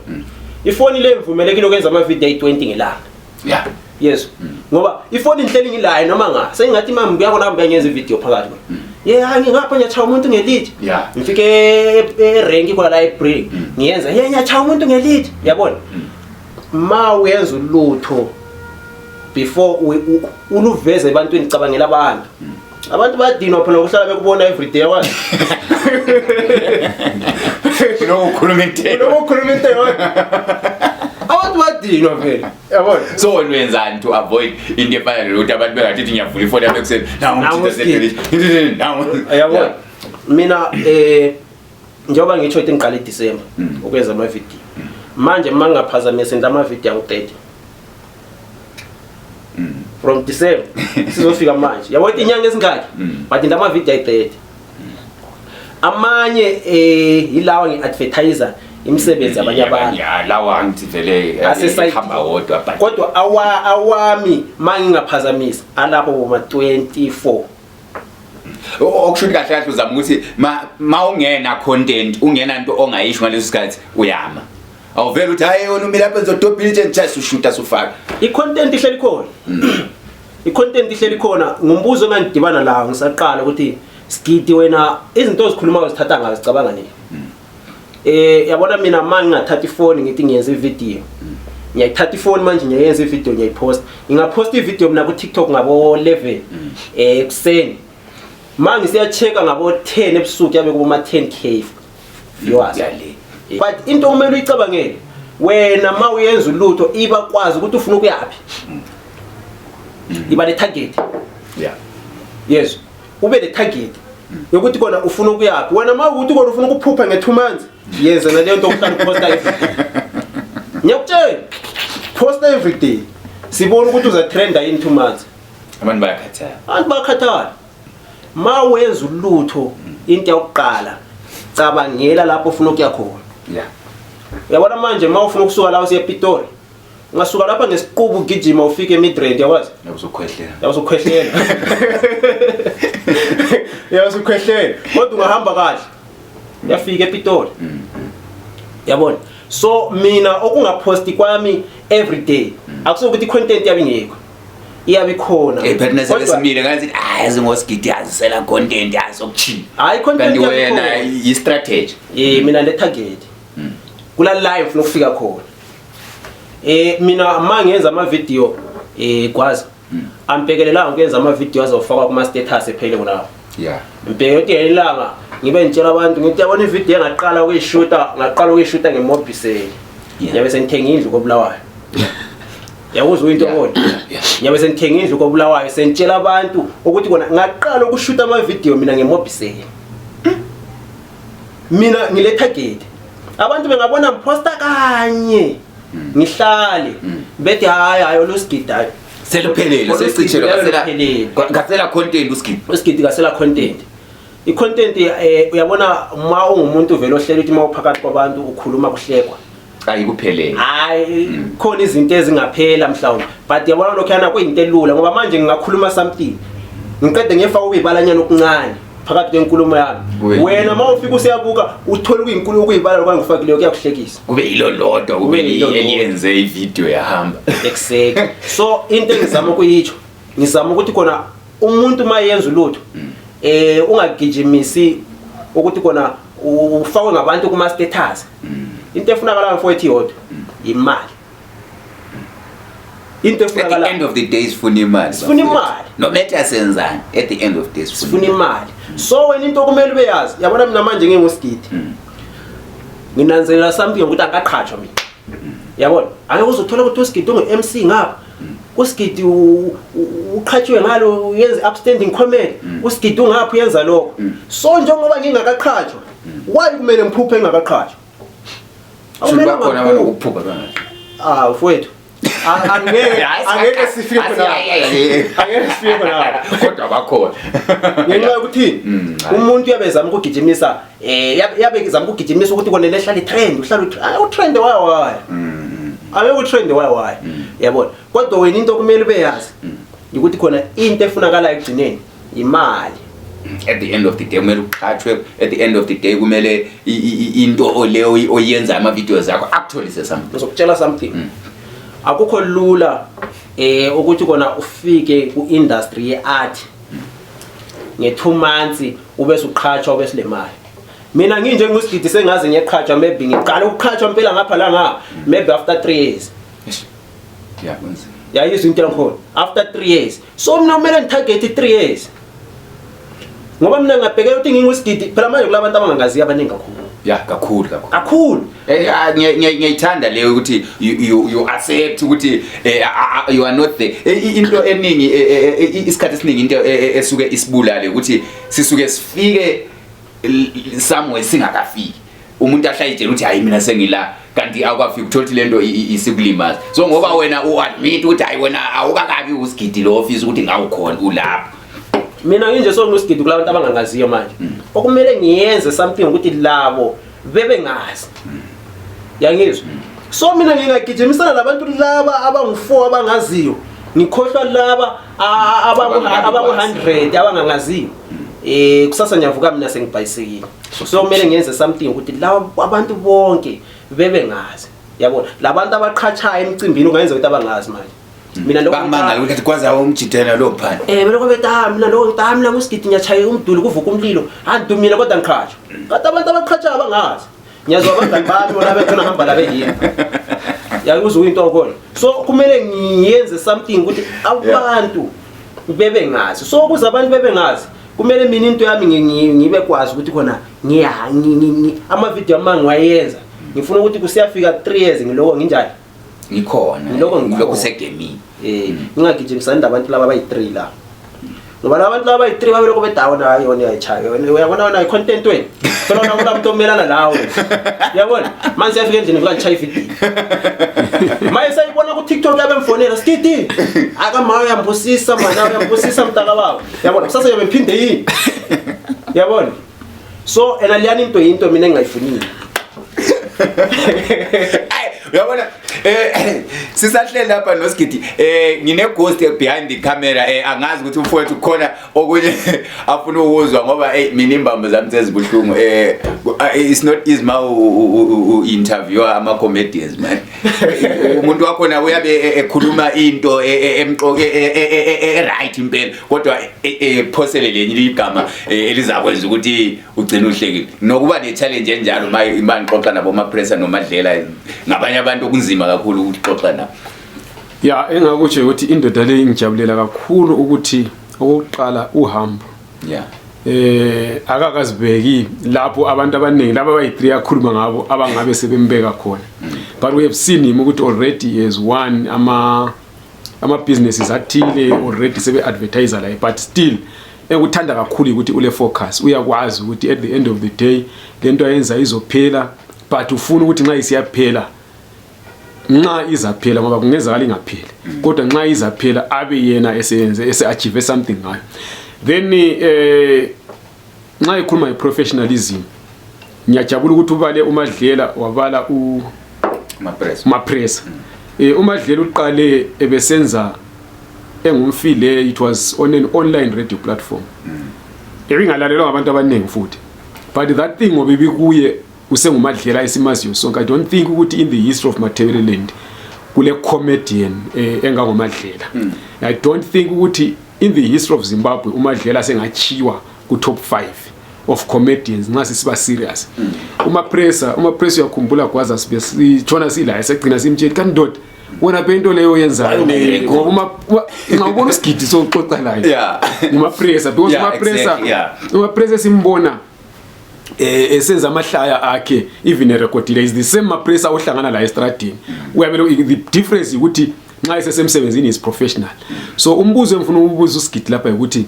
Ifoni le mvumelekile ukwenza ama video ayi20 ngelanga. Yeah. Yes. Ngoba ifoni ngihleli ngilayo noma nga sengathi mama ngiya khona ngiya ngenza ivideo phakathi. Yeah, ngingapha ngiyachaya umuntu ngelitshe. Ngifike erenki khona la eBree. Ngiyenza, yeah ngiyachaya umuntu ngelitshe. Yabona? Ma uyenza ulutho before uluveze ebantwini cabangela abantu. Abantu bayadinwa phela ukuhlala bekubona every day wazi. Unokukhuluma into. Unokukhuluma into. Abantu bayadinwa phela. Yabona? So wenzani to avoid into efana nokuthi abantu bengathi ngiyavula ifoni yami ekuseni. Nangu umthinta. Nangu. Yabona? Mina njengoba ngisho ukuthi ngiqale eDecember ukwenza ama video. Manje mangingaphazamisa into ama video angu 30. From December sizofika manje. Yabo ukuthi inyanga ezingaki? But into ama video ayi 30. Amanye yilawa ngiadvertiser imisebenzi yabanye abantu. Ya lawa angithi vele hamba wodwa but kodwa awami mangingaphazamisa alapho boma 24. Okusho kahle kahle uzama ukuthi ma ungena content ungena into ongayisho ngaleso sikhathi uyama. Awuvela uthi hayi wena umile lapha ngizodobha ilitshe ngitshaya ushuta sufaka. I-content ihleli khona. I-content ihleli khona ngumbuzo engangidibana lawo ngisaqala ukuthi Sigidi wena izinto ozikhulumayo uzithatha ngazo zicabanga nini? Yabona mina mangingathatha ifoni ngithi ngiyenza ivideo. Ngiyayithatha ifoni manje ngiyenza ivideo ngiyayipost. Ngingapost ivideo mina ku TikTok ngabo 11 ekuseni. Manje siya-checka ngabo 10 ebusuku yabe kuma 10k viewers. But into okumele uyicabangele wena ma uyenza ulutho iba kwazi ukuthi ufuna ukuyapi. Iba ne target. Yeah. Yes. Ube ne target. Yokuthi kona ufuna ukuyaphi wena, uma ukuthi kona ufuna ukuphupha nge-2 months, yenze naleyo nto ukuhlala uposta every day. Ngiyakutshela, posta every day, sibone ukuthi uzatrenda in 2 months. Abantu bayakhathala. Abantu bayakhathala. Ma wenza ulutho, into yokuqala, cabangela lapho ufuna ukuya khona. Uyabona manje, ma ufuna ukusuka la usiye ePitori, ungasuka lapha ngesiqubu ugijima ufike eMidrand, yakwazi? Yakuzokhwehlela. Yakuzokhwehlela, yakuzokhwehlela, kodwa ungahamba kahle uyafika ePitori, yabona. So mina okungaphosti kwami every day akusukuthi i-content yabe ingekho, iyabe ikhona. Eh, phela Kodwa- sebesimile ngathi hayi, zingosigidi azisela content azokuchini. Hayi, content Kanti yabe wena ikhona. i-strategy. Mina le target kula live nokufika khona, mina ma ngiyenza ama video, gwaza ampekelelanga ukuyenza ama video azofakwa kuma status ephele kunawo. Ngibheke ukuthi ngelinye ngibe ngitshela abantu ngithi yabona ivideo engaqala ukuyishuta, ngaqala ukuyishuta ngeMobicel. Ngiyabe sengithenga indlu koBulawayo, yakuzwa into kodwa ngiyabe sengithenga indlu koBulawayo, sengitshela abantu ukuthi kona ngaqala ukushuta ama video mina ngeMobicel. Mina ngile target, abantu bengabona ngiphosta kanye ngihlale bethi hayi hayi, olusigidi hayi. Seluphelele. Olusigidi Sesicitshelwe kasela. luphelele. Kasela content usigidi. Usigidi kasela content. I-content, uyabona, uma ungumuntu vele ohlele ukuthi uma uphakathi kwabantu ukhuluma kuhlekwa, Ayikuphelele. Hayi, khona izinto ezingaphela mhlawumbe, but yabona lokhuyana kuyinto elula, ngoba manje ngingakhuluma something ngiqede ngiyefaka ukuyibalanyana okuncane phakathi kwenkulumo yami. Wena uma ufika usiyabuka uthole kuyinkulumo okuyibala lokho engifakileyo kuyakuhlekisa. Kube yilo lodwa, kube Kube yilo lodwa. eliyenze ivideo yahamba. Exactly. So into engizama ukuyitsho, ngizama ukuthi khona umuntu uma yenza ulutho, ungagijimisi ukuthi kona ufakwe ngabantu kuma status. Into efunakalayo, mfowethu, iyodwa, imali. Into At the efunakalayo end of the day sifuna imali. Sifuna imali. No matter senzani, at the end of the day sifuna imali. So wena into okumele ube yazi, yabona mina manje ngingusigidi, nginanzelela something ukuthi angaqhatshwa mina, yabona. Angeke uzothola ukuthi usigidi ungu-MC ngapha, usigidi uqhatshiwe ngalo uyenza upstanding comedy, usigidi ungapha uyenza lokho. So njengoba ngingakaqhatshwa, why kumele ngiphuphe ngingakaqhatshwa? Shuthi bakhona abanokuphupha bangathi. Ah, mfowethu, angeke sifike khona, angeke sifike khona. Kodwa bakhona. Ngenxa yokuthini? Hayi. Umuntu uyabe ezama ukugijimisa, yabe ezama ukugijimisa ukuthi kona lehlala i-trend, uhlala utrend waya waya, abe utrend waya waya, yabona. Kodwa wena into okumele ube yazi ukuthi khona into efunakalayo ekugcineni imali. At the end of the day kumele uqhatshwe. At the end of the day kumele into oleyo oyenza ama videos akho akutholise something. Ngizokutshela something, akukho lula ukuthi kona ufike ku-industry ye-art nge-2 months ube suqhatshwa ube silemali. Mina nginje ngusigidi sengaze ngiyeqhatshwa, maybe ngiqala ukuqhatshwa impela ngapha la nga maybe after 3 years. Eish. Yeah, kunzima. Yayizwa into yangikhona, after 3 years. So mina kumele ngitarget 3 years, ngoba mina ngingabhekela ukuthi ngingusigidi phela manje kulabantu abangangaziyo abaningi kakhulu. Yeah, kakhulu kakhulu. Kakhulu. Ngiyayithanda leyo ukuthi you accept ukuthi you are not there. Into eningi, isikhathi esiningi into esuke isibulale ukuthi sisuke sifike somewhere singakafiki. Umuntu ahlale ukuthi hayi, mina sengila, kanti awukafiki, uthola ukuthi lento isikulimaza. So ngoba wena uadmit ukuthi hayi, wena awukakabi usigidi lo office ukuthi ngawukhona ulapho. Mina nginje so ngusigidi kulabantu abangangaziyo manje, okumele ngiyenze something ukuthi labo bebengazi, yangizwa. So mina ngingagijimisana labantu laba abangu-4 abangaziyo, ngikhohlwa laba Abangakwazi. abaku-100 abangangaziyo. Kusasa ngiyavuka mina sengibhayisekile. So kumele ngiyenze something ukuthi laba abantu bonke bebengazi, yabona. Labantu abaqhatshayo emcimbini ungayenza ukuthi abangazi manje mina lokho. Bamangala ukuthi kwaze awumjidela lo phana. Belokho bethi, ah, mina lo ngithi, ah, mina ngusigidi, ngiyachaya umduli kuvuka umlilo, andumile, kodwa ngiqhatshwa. Kanti abantu abaqhatshayo abangazi, ngiyazwa abangani bami bona bethona hamba la beyini, yakuzwa into khona. So kumele ngiyenze something ukuthi abantu bebengazi. So ukuze abantu bebengazi, kumele mina into yami ngibe kwazi ukuthi khona ngiya ama-video ami ngiwayenza, ngifuna ukuthi kusiyafika 3 years ngiloko nginjani. Ngikhona. Ngiloko ngikhona. Ngilokhu segemini. Ngingagijimisani nabantu laba abayi-3 la. Ngoba labantu laba bayi-3 babelokhu bedawo nayo yona uyayitshaya wena, uyabona wena i-content wena. Phela wena kula muntu omelana nawe. Uyabona? Manje siyafika endlini ngifika ngitshaya ividiyo. Manje sayibona ku TikTok yabe mfonela Skidi. Aka ma uyambusisa mana uyambusisa mntaka baba. Uyabona? Kusasa yabe ngiphinde yini? Uyabona? So ena liyani into into mina engingayifunile. Ay, uyabona sisahleli lapha noSigidi, ngine ghost behind the camera. Angazi ukuthi umfowethu khona okunye afuna ukuzwa, ngoba mina imbambo zami sezibuhlungu. It's not easy ma u interview ama comedians, man. Umuntu wakhona uyabe ekhuluma into emqoke right impela, kodwa phosele lenye igama elizakwenza ukuthi ugcine uhlekile. Nokuba ne-challenge enjalo ma ngixoxa nabo Mapressa noMadlela, ngabanye abantu okunzima kakhulu ukuxoxa nabo. Ya, engakutsho ukuthi indoda le ingijabulela kakhulu ukuthi okokuqala uhambo akakazibeki lapho abantu abaningi laba abayi-3 akhuluma ngabo abangabe sebembeka khona, but we have seen him ukuthi already he has won ama businesses athile, already sebe advertise la, but still ekuthanda kakhulu ukuthi ule focus, uyakwazi ukuthi at the end of the day lento ayenza izophela, but ufuna ukuthi nxa isiyaphela, nxa izaphela, ngoba kungenzakala ingapheli, kodwa nxa izaphela abe yena eseyenze ese-achieve something ngayo. Then nxa ekhuluma nge-professionalism, ngiyajabula ukuthi ubale uMadlela, wabala u Mapressa. Mapressa. UMadlela uqale ebesenza engumfile, it was on an online radio platform ebingalalelwa ngabantu abaningi futhi, but that thing ngoba ibikuye usenguMadlela esimaziyo sonke. I don't think ukuthi in the history of Matabeleland kule comedian engangoMadlela. I don't think ukuthi in the history of Zimbabwe uMadlela sengachiwa ku top 5 of comedians nxa sisiba serious. UMapressa uyakhumbula kwaza sibe sitshona sila esegcina simtshela, kanti ndoda wena phela into leyo oyenzayo, ngoba nxa ubona uSigidi soxoxa layo nguMapressa because uMapressa uMapressa simbona esenza amahlaya akhe, even erekhodile, is the same Mapressa ohlangana la estradini. Uyabelo the difference ukuthi nxa esesemsebenzini is professional. So umbuzo engifuna ukubuza uSigidi lapha ukuthi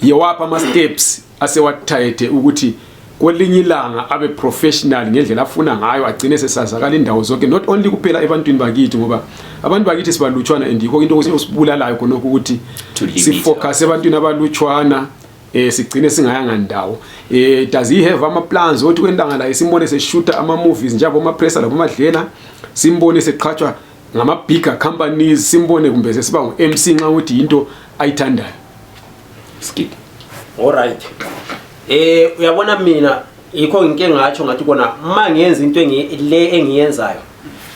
yewapha ama steps asewathathe ukuthi kwelinye ilanga abe professional ngendlela afuna ngayo, agcine sesazakala indawo zonke, not only kuphela ebantwini bakithi, ngoba abantu bakithi sibalutshwana and yikho into osibulalayo khonokho ukuthi To limit. sifocus ebantwini abalutshwana, sigcine singayanga ndawo. Does he have ama plans ukuthi kwentanga la simbone seshoota ama movies njalo Mapressa labo Madlela, simbone seqhatshwa ngama bigger companies, simbone kumbe sesiba ngu MC nxa ukuthi into ayithandayo? Skip. Alright. Uyabona mina yikho ngike ngatsho ngathi kona uma ngiyenza into le engiyenzayo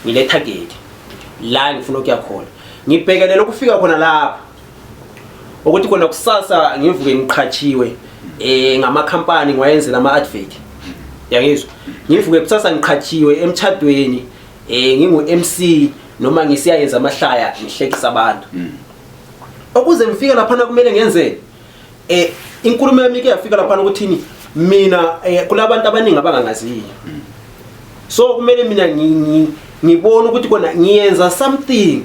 ngile target la ngifuna ukuya khona, ngibhekelele ukufika khona lapho ukuthi khona kusasa ngivuke ngiqhatshiwe ngamakhampani ngiwayenzela ama advert, yangizwa, ngivuke kusasa ngiqhatshiwe emchadweni ngingu MC noma ngisiyayenza amahlaya ngihlekisa abantu. Ukuze ngifike laphana kumele ngenzeni? Inkulumo yami ke yafika laphana ukuthini, mina kulabantu abaningi abangangaziyo, so kumele mina ngibone ukuthi kona ngiyenza something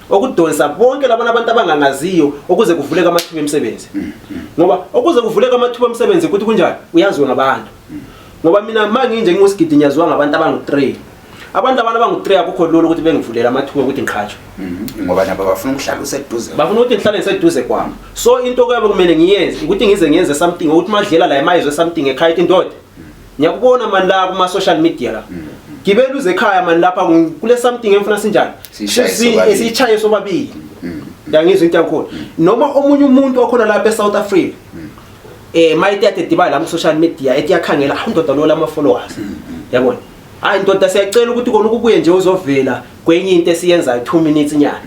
okudonsa bonke labana abantu abangangaziyo ukuze kuvuleke amathuba emisebenzi, ngoba ukuze kuvuleke amathuba emisebenzi ukuthi kunjani uyaziwe ngabantu. Ngoba mina manginje nginguSigidi ngiyaziwa ngabantu abangu-3, abantu abangu-3, akukho lula ukuthi bengivulela amathuba ukuthi ngiqhatshwe. Ngoba nabo bafuna ukuhlala useduze. Bafuna ukuthi ngihlale ngiseduze kwami. So into kuyabe kumele ngiyenze ukuthi ngize ngiyenze something ukuthi Madlela la emayizwe something ekhaya ithi, ndoda, ngiyakubona mani la kuma-social media la, gibela uze ekhaya mani lapha kule something engifuna sinjani. Siyishaye sobabili. Siyishaye sobabili, yangizwa into yakhona, noma omunye umuntu okhona lapha e-South Africa mayite yade dibala la ku-social media ethi yakhangela, ah, undoda lo lama-followers, yabona, hayi ndoda, siyacela ukuthi kona ukubuye nje uzovela kwenye into esiyenzayo 2 minutes nyana.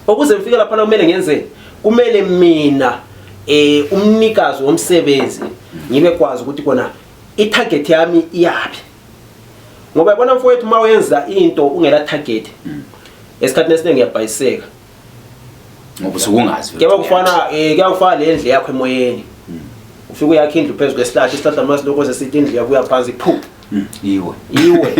Ukuze ngifike laphana kumele ngenzeni? Kumele mina umnikazi womsebenzi ngibe kwazi ukuthi kona i-target yami iyapi, ngoba yabona mfowethu, uma wenza into ungela target, esikhathini esiningi uyabhayiseka. Ngoba usuke ungazi. Kuyakufana le ndlu yakho emoyeni, ufike uyakha indlu phezu kwesihlahla, isihlahla masilokho sesithi indlu yakuya phansi, phu. Iwe. Iwe,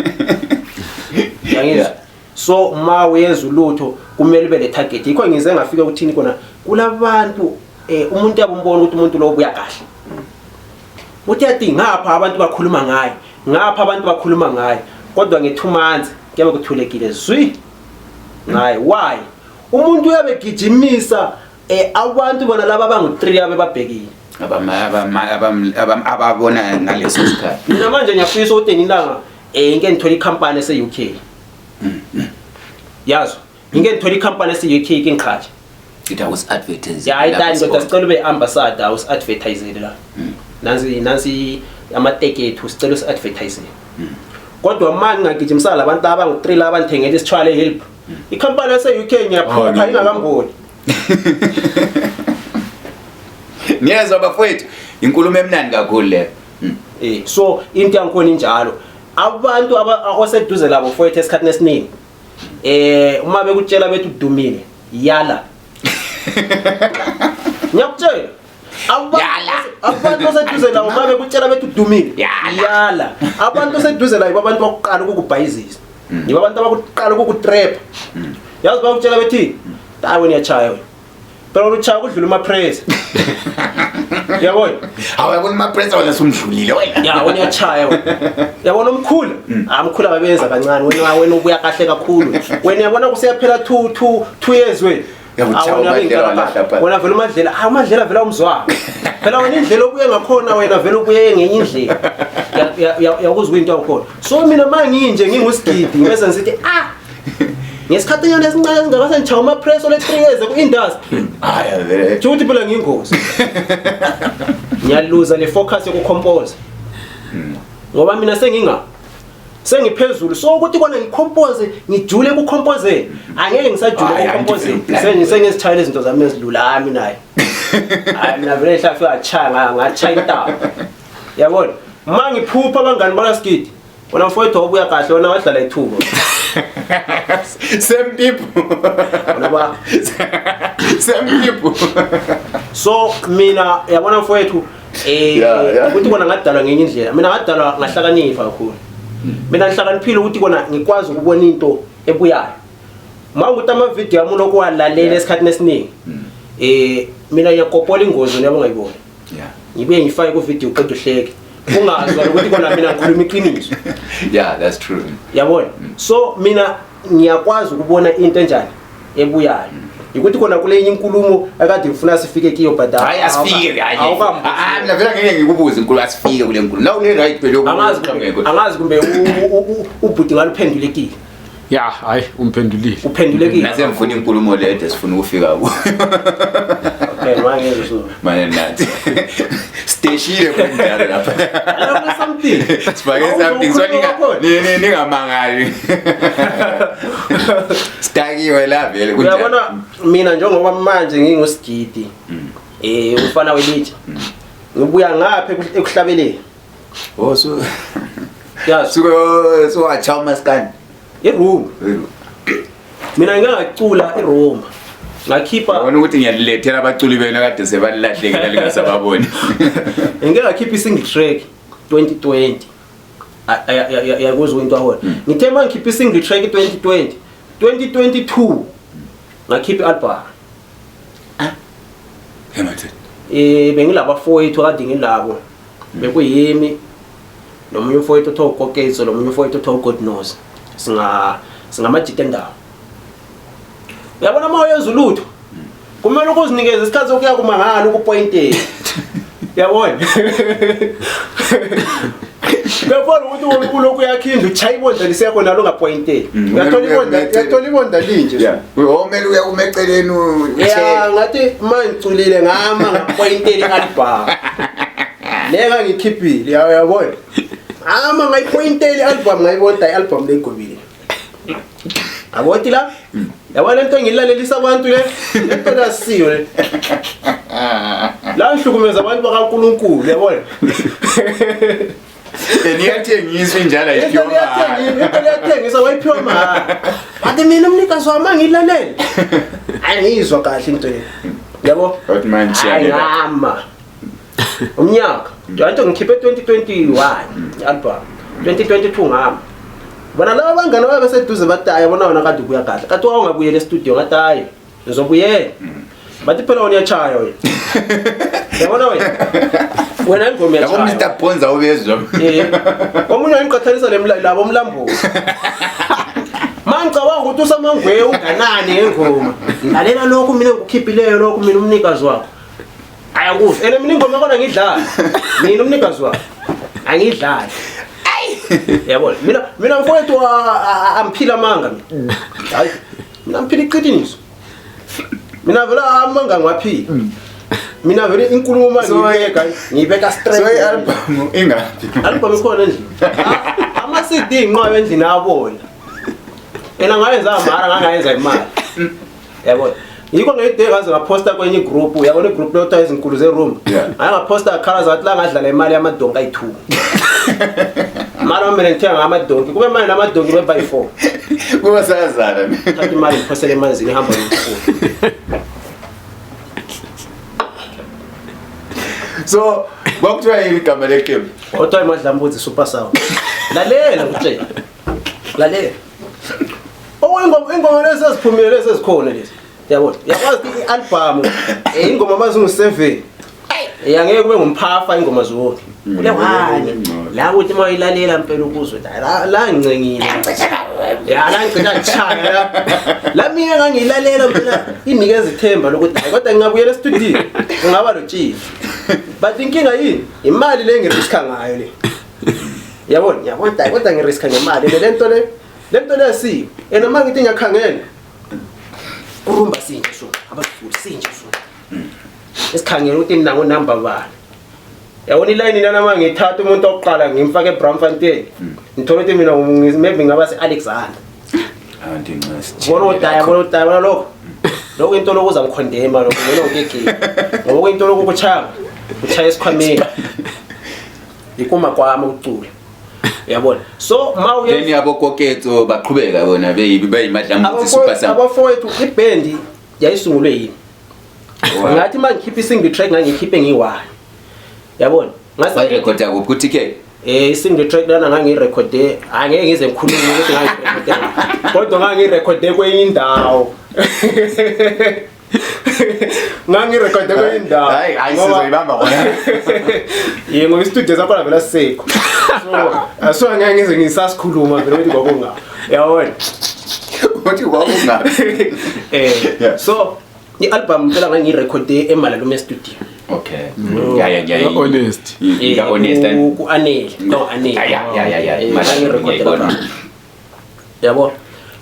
yangizwa? So uma uyenza ulutho kumele ube le target. Yikho ngize ngafika ukuthini, kona kulabantu Umuntu yabumbona ukuthi umuntu lo ubuya kahle. Uthi yathi ngapha abantu bakhuluma ngaye, ngapha abantu bakhuluma ngaye, kodwa nge 2 months kuyabe kuthulekile zwi ngaye. Why? Umuntu uyabe gijimisa abantu bona laba abangu-3 abe babhekile. Ababona ngaleso sikhathi. Mina manje ngiyafisa ukuthi ngilanga ngike ngithole ikhampani ese-UK. Yazo, ngike ngithole ikhampani ese-UK ke ngiqhatshe. Ithi awusi-advertise. Ya hayi tani ndoda, sicela ube ambassador, awusi-advertisele la. Nansi amateki ethu, sicela usi-advertisele. Kodwa manje ngingagijimisana labantu abangu-3 laba ngithengela isithwalo eHillbrow. Ikhampani yase-UK ngiyaphupha ingakamboni. Ngiyezwa bafowethu, inkulumo emnandi kakhulu leyo. So into yangikhona injalo. Abantu oseduze labo mfowethu esikhathini esiningi uma bekutshela bethi udumile, yala. Ngiyakutshela. Yala. Abantu oseduze labo uma bekutshela bethi udumile, Yala. yala. Abantu oseduze labo abantu bakuqala ukukubhayizisa. Yibo abantu abakuqala ukukutrap. Yazi bakutshela bethi, "Hayi wena uyachaya wena." Phela uchaya kudlula umapress. Yabona? Hawu yabona umapress wena sumdlulile wena. Ya wena uyachaya wena. Yabona umkhulu? Ah umkhulu ababenza kancane wena ubuya kahle kakhulu. Wena uyabona kuseyaphela 2 2 2 years wena. Yabo, Ah, cha, wena uMadlela uyabengena walahla phansi. phansi. Wena vele uMadlela, ah uMadlela vele awumzwanga. Phela wena indlela obuye ngakhona wena vele ubuye ngenye indlela. Yakuzwa into yakhona. So mina manginje ngingusigidi ngibese ngisithi ah ngesikhathi nyana esincane esingaka sengitshaya umapress ole 3 years ku industry. Hayi vele. Nje ukuthi phela ngiyingozi. Ngiyaluza le focus yokucompose. Ngoba mina sengiphezulu, so ukuthi kona ngicompose ngijule kucompose, angeke ngisajule Hayi, kucompose. angithi plan. Sengizithayela izinto zami ezilula ami naye. Hayi mina vele hlafika ngachaya ngachaya intaba. Yabona? Uma ngiphupha abangani bakaSigidi, wena mfowethu wabuya kahle, wena wadlala ithuba. Same people. Wena ba Same people. So mina yabona mfowethu ukuthi kona ngadalwa ngenye indlela. Mina ngadalwa ngahlakanipha kakhulu. Mina ngihlakaniphile ukuthi kona ngikwazi ukubona into ebuyayo. Uma ukuthi ama video ami lokho walalela esikhathini esiningi. Mina ngiyakopola ingozi niyabo ngayibona. Ngibuye ngifake ku video uqeda uhleke. Ungazwa ukuthi kona mina ngikhuluma iqiniso. Yeah, that's true. Yabona? So mina ngiyakwazi ukubona into enjani ebuyayo. Ukuthi kona kule inkulumo akade ngifuna sifike kiyo but hayi asifike hayi. Ah mina vele ngeke ngikubuze inkulumo, asifike kule nkulumo. Nawu ne right phela Angazi angazi kumbe ubhuti ngaluphendulekile. Ya hayi umphendulile. Uphendulekile. Nase ngifuna inkulumo le ede sifuna ukufika ku. Okay manje ngizwe. Manje nathi. Steshile kunjalo lapha. Alokho something. Sifake something so ningamangali. Stakiwe la vele kunjalo. Uyabona mina njengoba manje ngingusigidi. Umfana welitshe. Ngibuya ngapha ekuhlabeleni. Oh so Yazi suke so acha maskani. iroom. Mina ngingacula iroom. Ngakhipha Yabona ukuthi ngiyalilethela abaculi benu kade sebalilahlekela lingasababoni. Ngike ngakhipha i-single track 2020. Yakuzwa into yahona. Ngithe mangikhipha i-single track 2020, 2022 ngakhipha i-album. Hey madoda. Bengilabafowethu kade ngilabo. Bekuyimi nomunye umfowethu othiwa uKoketso, nomunye umfowethu othiwa uGodnose. Singamajita endawo. Uyabona uma uyenza ulutho kumele ukuzinikeza isikhathi sokuya kumangala ukupointela. Uyabona? Uyabona ukuthi ulokhu uyakhinda uchaya ibondla lisekho nalo ungapointeli. Uyathola ibondla, uyathola ibondla linje. Yeah. Uyomele uya kuma eceleni Yeah, ngathi mangiculile ngama ngapointela i-album. Le ngangikhiphile, uyabona? Ama ngayipointela i-album, ngayibona i-album leyigobile. Aboti la? Yabona lento engilalelisa abantu le? Lento kasiyo le. La ngihlukumeza abantu bakaNkuluNkulu, yabona? Niyathengiswa injalo ayiphiwa mahala. Into liyathengiswa wayiphiwa mahala. Ade mina umnikazi wami angilalele. Angizwa kahle into le. Yabo? But manje ngama. Umnyaka. Nje ngikhiphe 2021 album. 2022 ngama. Bona laba bangani babeseduze bathi hayi yabona wena kade ubuya kahle. Kade wawungabuyela e-studio ngathi hayi ngizobuyela. Bathi phela wena uyachaya wena. Yabona wena. Wena ingoma Yabo uyachaya. Mr Ponza ubezwa. Eh. Omunye wayengiqhathanisa labo mlambo. Mangicabanga ukuthi usamangwe unganani ngengoma. Lalela lokhu mina ngikukhiphileyo lokhu mina umnikazi wakho. Ayakuve. Ene mina ingoma kona ngidlala. Mina umnikazi wakho. Angidlali. Yabona mina mfowethu amphila amanga mina. Hayi. Mina ngiphila iqiniso. Mina vele amanga ngiwaphila. Mina vele inkulumo manje ngiyibeka ngiyibeka straight. So i-album ingaphi? Album ikhona endlini. Ama CD inqwabe endlini abona. Ena ngayenza mara ngangayenza imali. Yabona. Yikho ngeyide ngaze ngaposta kwenye igroup, uyabona igroup leyo kuthiwa izinkulu zeroom. Yeah. Ngaye ngaposta khala zathi la ngadlala imali yamadonki ayi-2. Mara mina ngithenga ngamadonki, kube manje namadonki beba yi-4. Kuba sayazana. Thatha imali ngiphosele emanzini ihamba nomfula. So kwakuthiwa yini igama leqembu? Kodwa imadlambuzi super sound. Lalela ngikutshela. Lalela. Okuyingoma ingoma lezi eziphumile lezi ezikhona lezi. Yabona? Yakwazi ukuthi i-album ingoma mazingu-7. Angeke kube ngumphafa ingoma zonke. Kule one la ukuthi uma uyilalela mpela ukuzwe la la ngincengile. Ya la ngicela ngishaya la. La mina ngangiyilalela mpela inikeza ithemba lokuthi hayi kodwa ngingabuyela e-studio kungaba lotshili. But inkinga yini? Imali le ngiriska ngayo le. Yabona? Yabona hayi kodwa ngiriska ngemali le lento le. Lento le asiyo. Ena manje ngithi ngiyakhangela. Kurumba sinje so, abazulu sinje so. Esikhangela ukuthi mina ngo number bani. Yabona ilayini lana uma ngithatha umuntu oqala ngimfake eBramfontein. Ngithola ukuthi mina maybe ngaba se-Alexander. Anti nxesi. Bona udaya, bona udaya, bona lokho. Lokho into lokuza ngikhondema lokho, bona ukegile. Ngoba kuyinto lokho kuchaya. Kuchaya esikhwameni. Ikuma kwami ukucula. Uyabona? So ma uye Then yabo koketso baqhubeka bona beyibi beyimadlambuzi super sound. Abafowethu ibhendi yayisungulwe yini? Wow. Ngathi uma ngikhipha i-single track ngangikhiphe ngiyi-one. Yabona? Ngase Wayirekhoda kuphi ku-TK? I-single track lana ngangiyirekhode, angeke ngize ngikhulume ukuthi ngangiyirekhode. Kodwa ngangiyirekhode kwenye indawo. Ngangiyirekhode kwenye indawo. Hayi, hayi Ngoba- sizoyibamba khona. Yebo, ngoba istudio sakhona vele asisekho. So, so angeke ngize ngisasikhuluma vele ukuthi kwakunga. Yabona? Uthi kwakungapi? Yeah. So i-album phela ngangiyirekhode eMalalume studio. Okay. Yeah, yeah, yeah. Honest. Yeah, honest. Ku-Anele. No, Anele. Yeah, yeah, yeah, yeah. Malalume Ngangiyirekhode ngiyayibona. lapha. Yabo.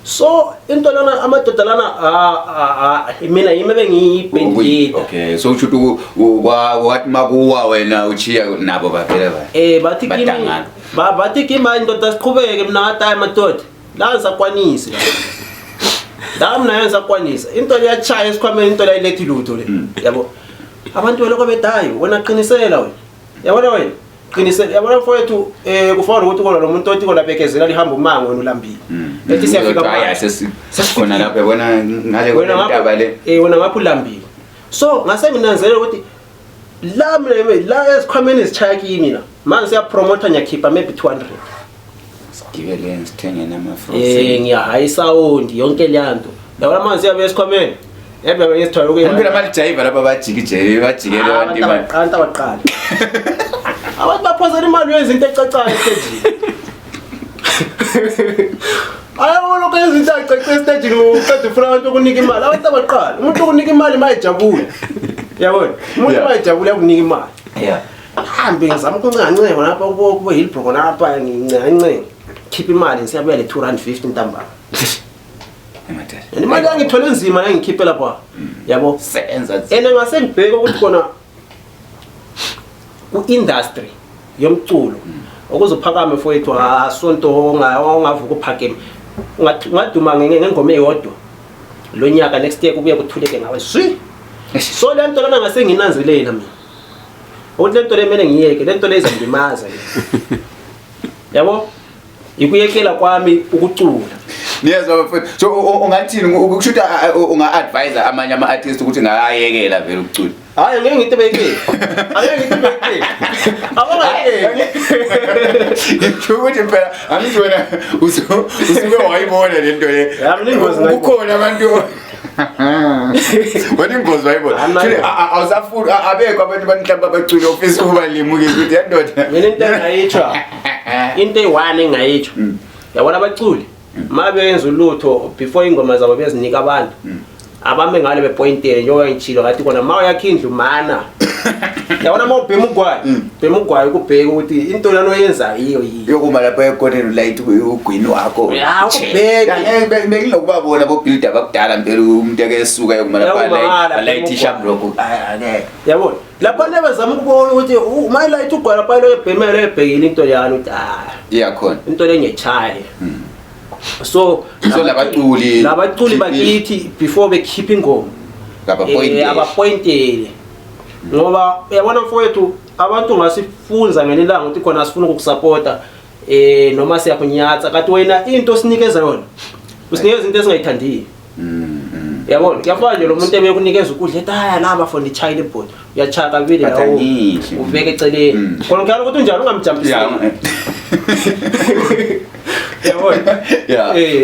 So into lana amadoda lana mina yimi bengiyiband leader. Okay, so usho ukuthi wathi makuwa wena uchiya nabo baphela ba. Bathi kimi Badangana. bathi kimi hayi ndoda siqhubeke mina ngathi hayi madoda la ngisakwanisi la. La mina ngisakwanisa. Into leyachaya esikhwameni into leyilethi lutho le. Yabo. Abantu belokho bedayo wena qinisela wena. Yabona wena? Qinisela. Yabona mfowethu kufana nokuthi kona lo muntu othi kona bekezela lihamba umango wena ulambile. Ethi siyafika Hayi manje. sesikhona lapha yabona ngale Wena kwentaba le. Wena ngapha ulambile. So ngase nginanzelela ukuthi la mina la esikhwameni esichaya kimi la. Manje siyapromota ngiyakhipha maybe 200. Sigibele sithenge nama fruits. Ngiyahaya isound yonke le nto. Yabona manje siyabe esikhwameni. Yabe ngisithwala ukuya. Phela balijayiva lapha bajikije bajikele abantu imali. Abantu abaqala. Abantu baphosela imali yenza into ecacayo estejini. Ayabona lokho yenza into ecacayo estejini uqeda ufuna abantu ukunika imali. Abantu abaqala. Umuntu ukunika imali mayijabule. Yabona? Umuntu mayijabule ukunika imali. Yeah. Hambe ngizama ukuncancenga lapha kubo Hillbrook lapha ngincancenga. Khipha imali siyabuya le 250 ntambama. Emadala. Imali yangithole nzima la ngikhiphe lapha. Yabo? Sebenza. Ene ngase ngibheke ukuthi kona ku-industry yomculo ukuze uphakame mfowethu asonto ongavuka uphakeme. Ungaduma ngengoma eyodwa lo nyaka next year kubuye kuthuleke ngawe swi. So le nto lana ngase nginanzelela mina ukuthi le nto le kumele ngiyeke, le nto le izangimaza le. Yabo? Ikuyekela kwami ukucula. Niyezwa bafethu. So ungathini ukusho ukuthi unga-advise amanye ama-artist ukuthi ngayekela vele ukucula? Hayi ngeke ngithi beyekele. Angeke ngithi beyekele. Abangayekeli. Ngisho ukuthi phela angithi wena usuke wayibona le nto le. Ya, mina ingozi ngayibona. Kukhona abantu Wena ingozi wayibona. Awusafuni abekho abantu mhlawumbe abacula ofisa ukubalimukisa ukuthi yandoda. Mina into engayitsho. Into eyi-one engayitsho. Yabona abaculi ma benza ulutho before ingoma zabo bezinika abantu. Abame ngale bepointele njengoba ngitshilo ngathi kona ma uyakha indlu mana. Yabona ma ubhema ugwayi, bhema ugwayi ukubheka ukuthi into lana oyenzayo yiyo yini. Yokuma lapha ekoneni ulayithe ugwini wakho. Ya, ukubheke. Bengilokubabona bo builder bakudala mpela umuntu eke esuka yokuma lapha Yawuma ngala, alayithe bhema ishamrock. Angeke. Yabona? Lapha nebezama ukubona ukuthi uma ilayithe ugwayi lapha lo ebhemele ebhekile into leyana ukuthi ah Iyakhona. into lengetshaye. So So labaculi labaculi bakithi before bekhipha ingoma Abapointele. Abapointele. Ngoba uyabona mfowethu abantu ngasifunza ngelilanga ukuthi khona sifuna ukukusupporta noma siyakunyatsa kanti wena into osinikeza yona usinikeza into esingayithandiyo. Yabona kuyafana nje lo muntu ebekunikeza ukudla ethi haya laba for ndichayile ibhodi uyachaya kabili But lawo angidli. ubeke eceleni khona kuyalo ukuthi unjani ungamjampisi. Yabona?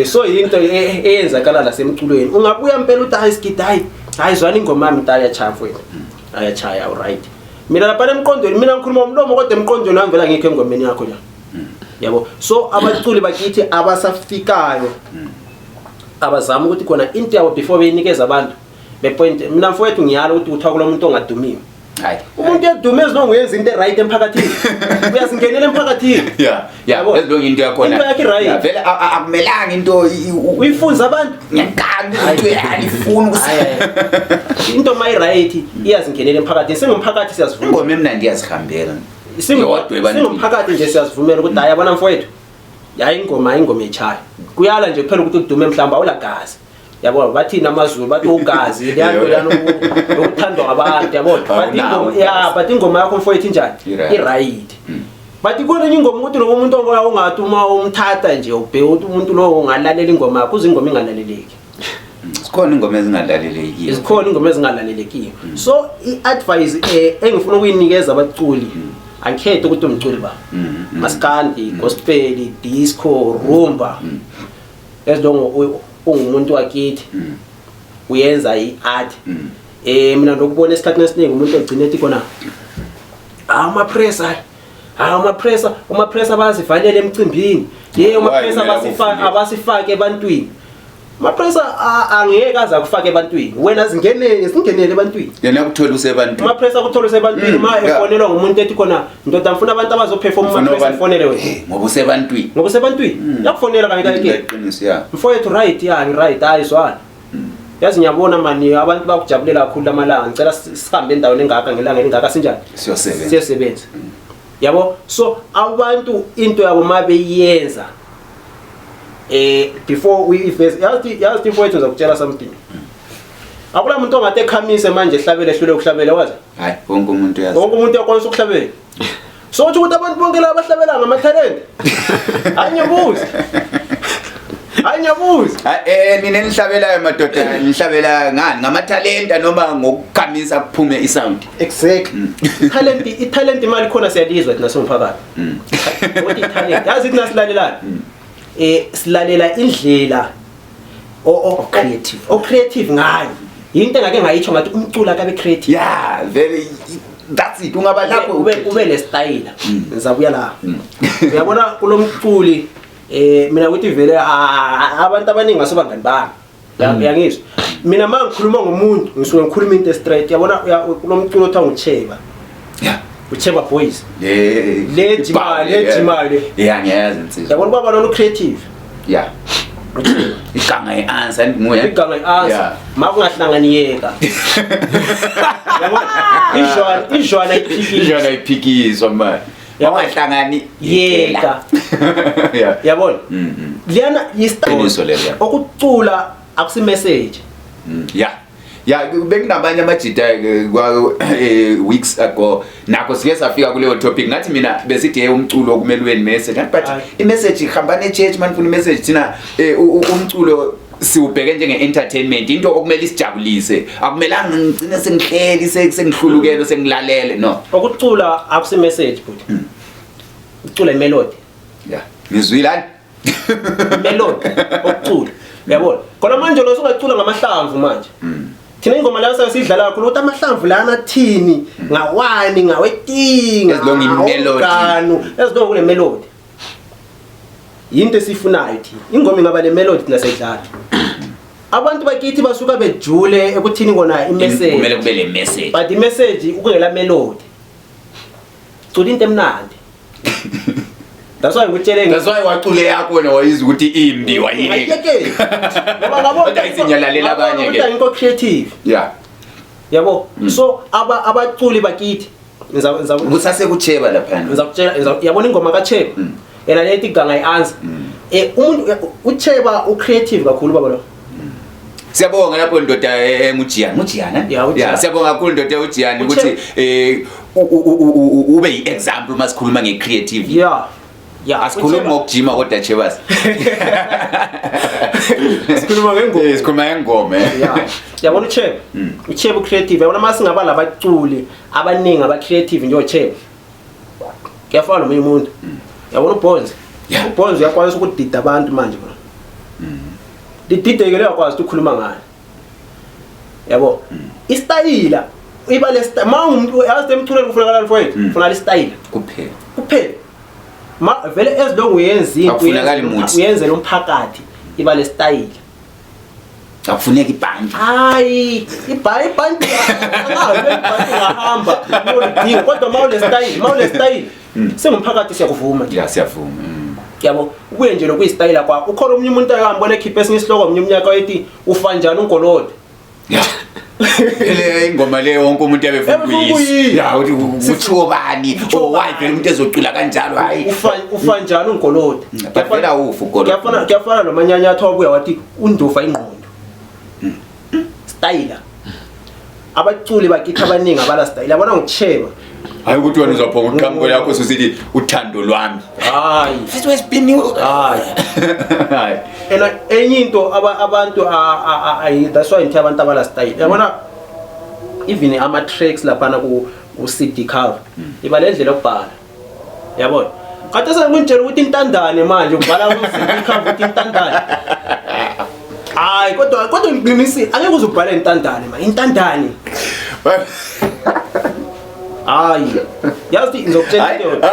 So into eyenzakala lasemculweni ungabuya impela uthi hayi sigidi hayi hayi zwana ingoma yami into ayachaya mfowethu ayachaya all right mina lapha emqondweni mina ngikhuluma ngomlomo kodwa emqondweni wami vele angikho engomeni yakho nje. Yabo so abaculi bakithi abasafikayo abazama ukuthi khona into yabo before beyinikeza abantu bepoint mina mfowethu ngiyala ukuthi uthiwa kulo muntu ongadumiwe. Hayi. Umuntu uyadume ezinongo uyenza into right emphakathini. Uyazingenela emphakathini. Yeah, yeah, Yabo. ezilonga into yakhona. Into yakhe right. Yeah, vele akumelanga into Uyifunza abantu. Ngiyankani into yalifuna ukuthi Hayi, hayi. Into mayi right iyazingenela emphakathini. Singumphakathi siyazivuma. Ingoma emnandi iyazihambela. Yodwa ebantwini. Singumphakathi nje siyazivumela ukuthi hayi yabona mfowethu. Hayi ingoma ingoma echaya. Kuyala nje kuphela ukuthi udume mhlawumbe awulagazi. Yabo bathina amaZulu bathi ugazi leyanto lana ukuthandwa ngabantu yabo. But Awunawo ingoma yeah but ingoma yakho mfowethu injani? I-right. I-right. But khona enye ingoma ukuthi lo muntu ongoya ungathi uma umthatha nje ubheke ukuthi umuntu lowo ungalalela ingoma yakho uze ingoma ingalaleleki. Sikhona ingoma ezingalalelekiyo. Zikhona ingoma ezingalalelekiyo. So i-advice engifuna ukuyinikeza abaculi angikhethe ukuthi umculi ba. Maskandi, gospel, disco, rumba. As long ungumuntu wakithi uyenza i-art. Mina ndokubona esikhathini esiningi umuntu egcina ethi khona amapressa, amapressa, amapressa bazivalela emcimbini. Yey, amapressa Why kumele akuvulele? abasifake ebantwini. Amapressa angeke aze akufake ebantwini. Wena zingenele ebantwini. Yena akuthola usebantwini. Amapressa akuthola usebantwini, ma efonelwa ngumuntu ethi khona ndoda ngifuna abantu abazoperform Ufuna amapressa abantu- efonele wena. Ngoba usebantwini. Ngoba usebantwini. Yakufonela kanye kanye ke. Iqiniso ya. Mfowethu right ya, ngi right hayi zwana. Yazi ngiyabona mani abantu bakujabulela kakhulu lamalanga. Ngicela sihambe endaweni engaka ngelanga elingaka sinjani? Siyosebenza. Siyosebenza. Yabo so abantu into yabo mabeyenza before we invest yazi mfowethu ngizakutshela something. Akula muntu ongathi ekhamise manje ehlabele ehlule ukuhlabela wazi? Hayi wonke umuntu uyazi. Wonke umuntu uyakwanisa ukuhlabela. So uthi ukuthi abantu bonke laba bahlabela ngama talent. Hayi ngiyabuza. Hayi ngiyabuza. Nina enihlabelayo madoda nihlabela ngani? Ngamatalenta noma ngokukhamisa kuphume isound? Exactly. Talent, i-talent imali khona siyalizwa thina singumphakathi. Ukuthi i-talent, yazi thina silalelana. Silalela indlela creative. o creative ngayo. Into engake ngayitsho ngathi umculo akabe creative. Yeah, very that's it. Ungaba lapho ube le style. Ngizabuya la. Uyabona kulomculi mina ukuthi vele abantu abaningi ngasobangani bami. Uyangizwa? Mina uma ngikhuluma ngomuntu ngisuke ngikhuluma into straight. Uyabona kulomculo othiwa nguCheba. Yeah. uCheba Boys. Le Le jima, le jima le. Yeah, ngiyazi insizwa. Uyabona ubaba lona creative. Yeah. Iganga i-answer nguye. Iganga i-answer. Yeah. Makungahlanganiyeka. Yabona? Ijwana, ijwana iphikiswa. Ijwana iphikiswa manje. Yabona? Wangahlangani Yeka. Yeah. Yabona? Liyana i-style. Qiniso lelo, yeah. Okucula akusi message. Yeah. Yeah, bekunabanye amajita kwa weeks ago nakho sike safika kuleyo topic ngathi mina besithi hey umculo kumele ube message but Hayi. i-message ihamba ne-church man funa i-message thina umculo siwubheke njenge entertainment into okumele isijabulise akumelanga ngigcine sengihleli sengihlulukele sengilalele no Ukucula akusi message but ucula imelody. Yeah. Ngizwile ani? Melody ukucula. Uyabona? Khona manje lo usungacula ngamahlamvu manje. Thina ingoma leyo sasidlala kakhulu ukuthi amahlamvu lana athini, ngawani, ngawetinga. As long i-melody. As long kune melody. Yinto esifunayo thina. Ingoma ingaba le melody thina sayidlala. Abantu bakithi basuka bejule ekuthini kona i-message. Kumele kube le message. But i-message ukungela melody. Cula into emnandi. That's why ngikutshele That's why wacule yakho wena wayizwa ukuthi imbi wayileka. Ngayiyekela. Ngoba ngabona Kodwa ithi ngiyalalela abanye ke. Kodwa ngikho creative. Yeah. Yabo. So aba abaculi bakithi ngiza ngiza Kusase kucheba lapha. ngizakutshela yabona ingoma kaCheba. Yena lethi ganga i-answer. Eh umuntu uCheba u-creative kakhulu baba lo. Siyabonga lapho ndoda enguJiyana. NguJiyana? Yeah, uJiyana. Yeah, siyabonga kakhulu ndoda uJiyana ukuthi Ucheba. ube yi-example uma sikhuluma nge-creativity. Yeah. Yeah. Asikhulumi uCheba- ngokujima kodwa Chebas. Sikhuluma ngengoma. Sikhuluma ngengoma. Yeah. Yabona uCheba. uCheba u-creative. Yabona uma singaba labaculi abaningi aba-creative njengoCheba. Kuyafana nomunye umuntu. Yabona uBonzi. Yeah. uBonzi uyakwazi ukudida abantu manje bro. Lidideke leyakwazi ukuthi ukhuluma ngayo. Yabo. Isitayila iba le ma ungumuntu yazi emculweni kufunakala mfowethu, kufunakala isitayila Kuphela. kuphela. Ma vele as long uyenza into Akufunakali muthi. uyenzela umphakathi iba le style. Akufuneki ibhanki. Hayi, ibhanti angazi ibhanti ungahamba uyolidinga kodwa ma ule style, ma ule style singumphakathi siyakuvuma nje. Yeah, siyavuma. Yabo, ubuye nje lokuyistayila kwa. Ukhona omunye umuntu akambona ekhipha esinye isihloko omunye umnyaka wayethi ufa njani ungolode. Yeah. Le ingoma le wonke umuntu abefuna Ebefuna ukuyizwa. ukuyizwa. Yeah, uthi kuthiwa bani? Oh, why vele umuntu ezocula kanjalo hayi. Ufa njani ungolode. But vele awufi ugolode. Kuyafana nomanyanyatho wabuya wathi undofa ingqondo. Style. Abaculi bakithi abaningi abala style. Yabona ngucheba. Hayi ukuthi wena uzophonga uqhamuko lakho ususithi uthando lwami. Hayi. Futhi wesibini. Hayi. Hayi. Ena enye into abantu that's why ngithe abantu abala style. Yabona even ama tracks laphana ku CD cover. Iba le ndlela yokubhala. Yabona? Kade sengikutshela ukuthi intandane manje ubhala ku CD cover ukuthi intandane. Hayi kodwa ngiqinisile angeke uze ubhale intandane manje intandane. Hayi. Yazi ngizokutshela into eyodwa.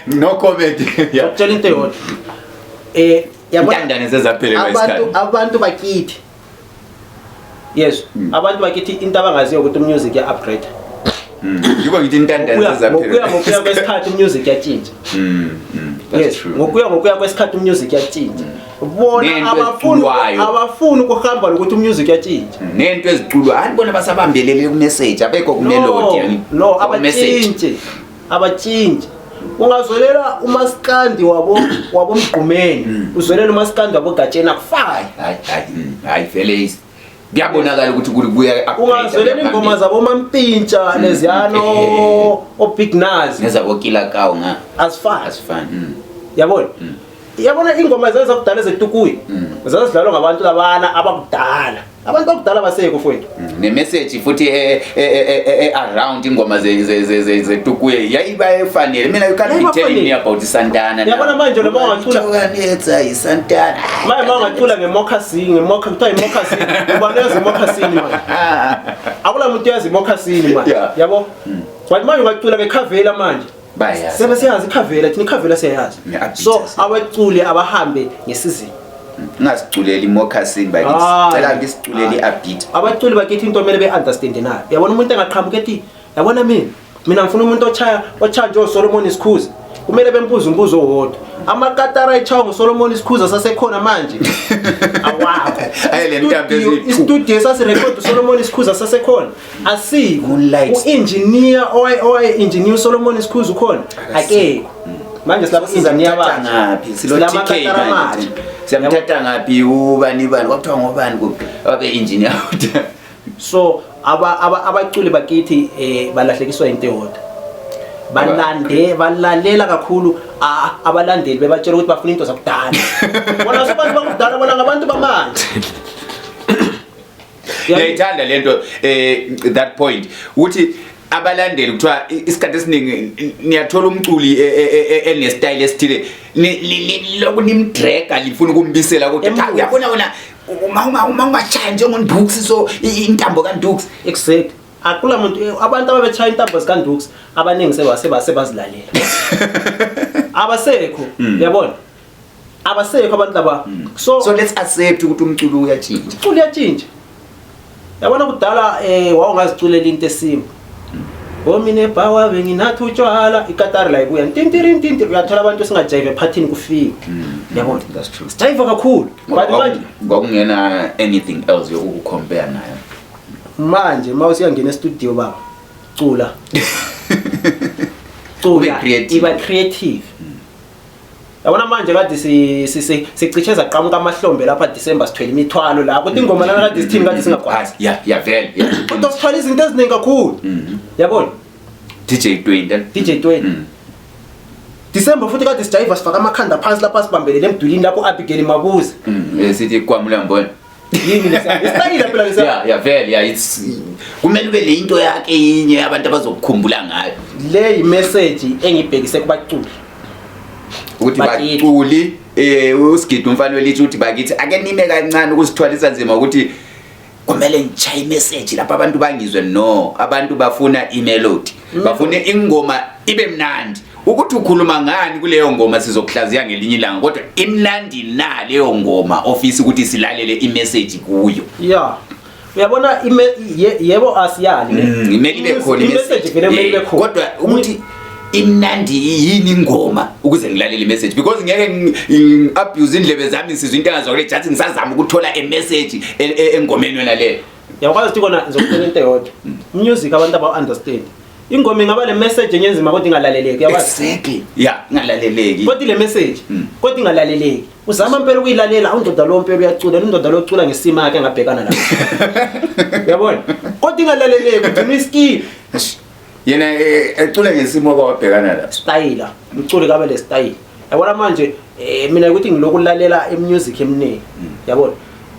No comment. Yeah. Ngizokutshela into eyodwa. Yabona Intandane sezaphelelwa isikhathi. Abantu bakithi. Yes, abantu bakithi into abangaziyo ukuthi music ya upgrade. Yiko ngithi intandane sezaphelelwa. Ngokuya kwesikhathi music yatshintsha. That's Yes, true. ngokuya kwesikhathi music yatshintsha. Bona Nento abafuni eziculwayo. abafuni ukuhamba lokuthi music yatshintsha. Nento eziculwa hayi bona basabambelele ku message abekho ku melody yani. No, Ku message. abatshintshi. Abatshintshi. Ungazwelela umaskandi wabo Mgqumeni, uzwelela umaskandi wabo Gatsheni akufani. Hayi hayi hayi vele kuyabonakala ukuthi kuya upgrade. Ungazwelela ingoma zabo Mampintsha leziyano o Big Naz. Nezabo Killer Cow nga. Asifani. Asifani. Yabona? Yabona ingoma zazakudala zetukuyi. Zazidlalwa ngabantu labana abakudala. Abantu bakudala basekho mfowethu. Ne message futhi around ingoma zetukuye yayiba efanele. Mina you can't be telling me about Santana. Yabona manje noma ungacula etsa iSantana. Manje uma ungacula ngemoccasin, ngemocca kuthiwa imoccasin. Ubani oyazi imoccasin manje? Akula muntu oyazi imoccasin manje. Yabo? But manje ungacula ngekhavela manje. Bayazi. Sebe siyazi ikhavela, thina ikhavela siyayazi. So abaculi abahambe ngesizini. Ungasiculeli imoccasin bakithi. Cela ngisiculele iupbeat. Abaculi bakithi into kumele be-understand nayo. Yabona umuntu engaqhamuka ethi, yabona mina ngifuna umuntu ochaya nje uSolomon Sikhuza. Kumele bembuze umbuzo owodwa. Amakatara ayichawa nguSolomon Sikhuza sasekhona manje. Awakho. Ayi le ntambo eziyi-two. Istudio esasirecord uSolomon Sikhuza sasekhona. Asikho. Moonlight. U-engineer owaye-engineer uSolomon Sikhuza ukhona. Akekho. Manje silabo engineer Sizamthatha abatsha. ngaphi? Silo Silama TK katara manje. amatsha. Siyamthatha ngaphi ubani bani kwakuthiwa ngobani kuphi? Abe engineer. So abaculi bakithi balahlekiswa into eyodwa. Balalela kakhulu abalandeli bebatshela ukuthi bafuna into zakudala. Bona sobantu bakudala bona ngabantu bamanje. Ngiyayithanda lento that point ukuthi abalandeli kuthiwa isikhathi esiningi niyathola umculi ene style esithile lokhu nimdraga lifuna ukumbisela kodwa Embuzi. uyabona wena Uma ungashaya njengoNdux, so intambo kaNdux. Exactly. Akula muntu, abantu ababetshaya intambo zikaNdux abaningi sebazilalela. Abasekho, uyabona? Abasekho abantu laba. So So let's accept ukuthi umculo uyatshintsha. Umculo uyatshintsha. Yabona kudala wawungaziculela into esimba. Omine bawa benginathi utshwala ikatari la ibuya ntintiri ntintiri, uyathola abantu singajive ephathini kufike. Yabona? That's true. Sijive kakhulu. But manje kwakungena anything else yokucompare nayo. Manje mawusiyangena e-studio baba, cula. Cula. Ube creative. Iba creative. Yabona manje kade sicishe zaqhamuka amahlombe lapha December, sithwele imithwalo la kodwa ingoma lana kade sithini kade singakwazi. Yeah, yeah, vele. Yeah. Kodwa sithwala izinto eziningi kakhulu. Yabona? DJ 20. DJ 20. December futhi kade sijayiva sifaka amakhanda phansi lapha sibambelele emdulini lapho Abigail Mabuza. Sithi kwamula ngibona. Yini lesa? Isitayile phela lesa. Yeah, yeah, vele, yeah, it's kumele ube le into yakhe yinye abantu abazokukhumbula ngayo. Le message engibhekise kubaculi. Ukuthi Bakithi. baculi, uSigidi umfana welithi uthi bakithi ake nime kancane ukusithwalisa nzima ukuthi kumele ngishaye message lapha abantu bangizwe. No, abantu bafuna imelody, bafuna ingoma ibe mnandi. Ukuthi ukhuluma ngani kuleyo ngoma sizokuhlaziya ngelinye ilanga, kodwa imnandi na leyo ngoma ofisa ukuthi silalele imessage kuyo? Yeah. Uyabona yebo asiyali ne. Imele ibe khona imessage vele kumele ibe khona. Kodwa ukuthi imnandi yini ingoma ukuze ngilalele imessage, because ngeke abuse indlebe zami sizwe into engazwakele, just ngisazama ukuthola a message engomeni wena leyo. Uyakwazi ukuthi kona ngizokutshela into eyodwa. Music abantu aba understand. Ingoma ingaba le message enyenzima kodwa ingalaleleki, uyakwazi? Exactly. Yeah, ingalaleleki. Kodwa ile message, kodwa ingalaleleki. Uzama impela ukuyilalela, undoda lo impela uyacula, undoda lo ucula ngesimo yakhe engabhekana naso. Uyabona? Kodwa ingalaleleki, ugcina iskill. Yena ecula ngesimo kwabhekana naso. Style, umculi kabe le style. Yabona manje mina ukuthi ngilokulalela imusic eminingi. Yabona?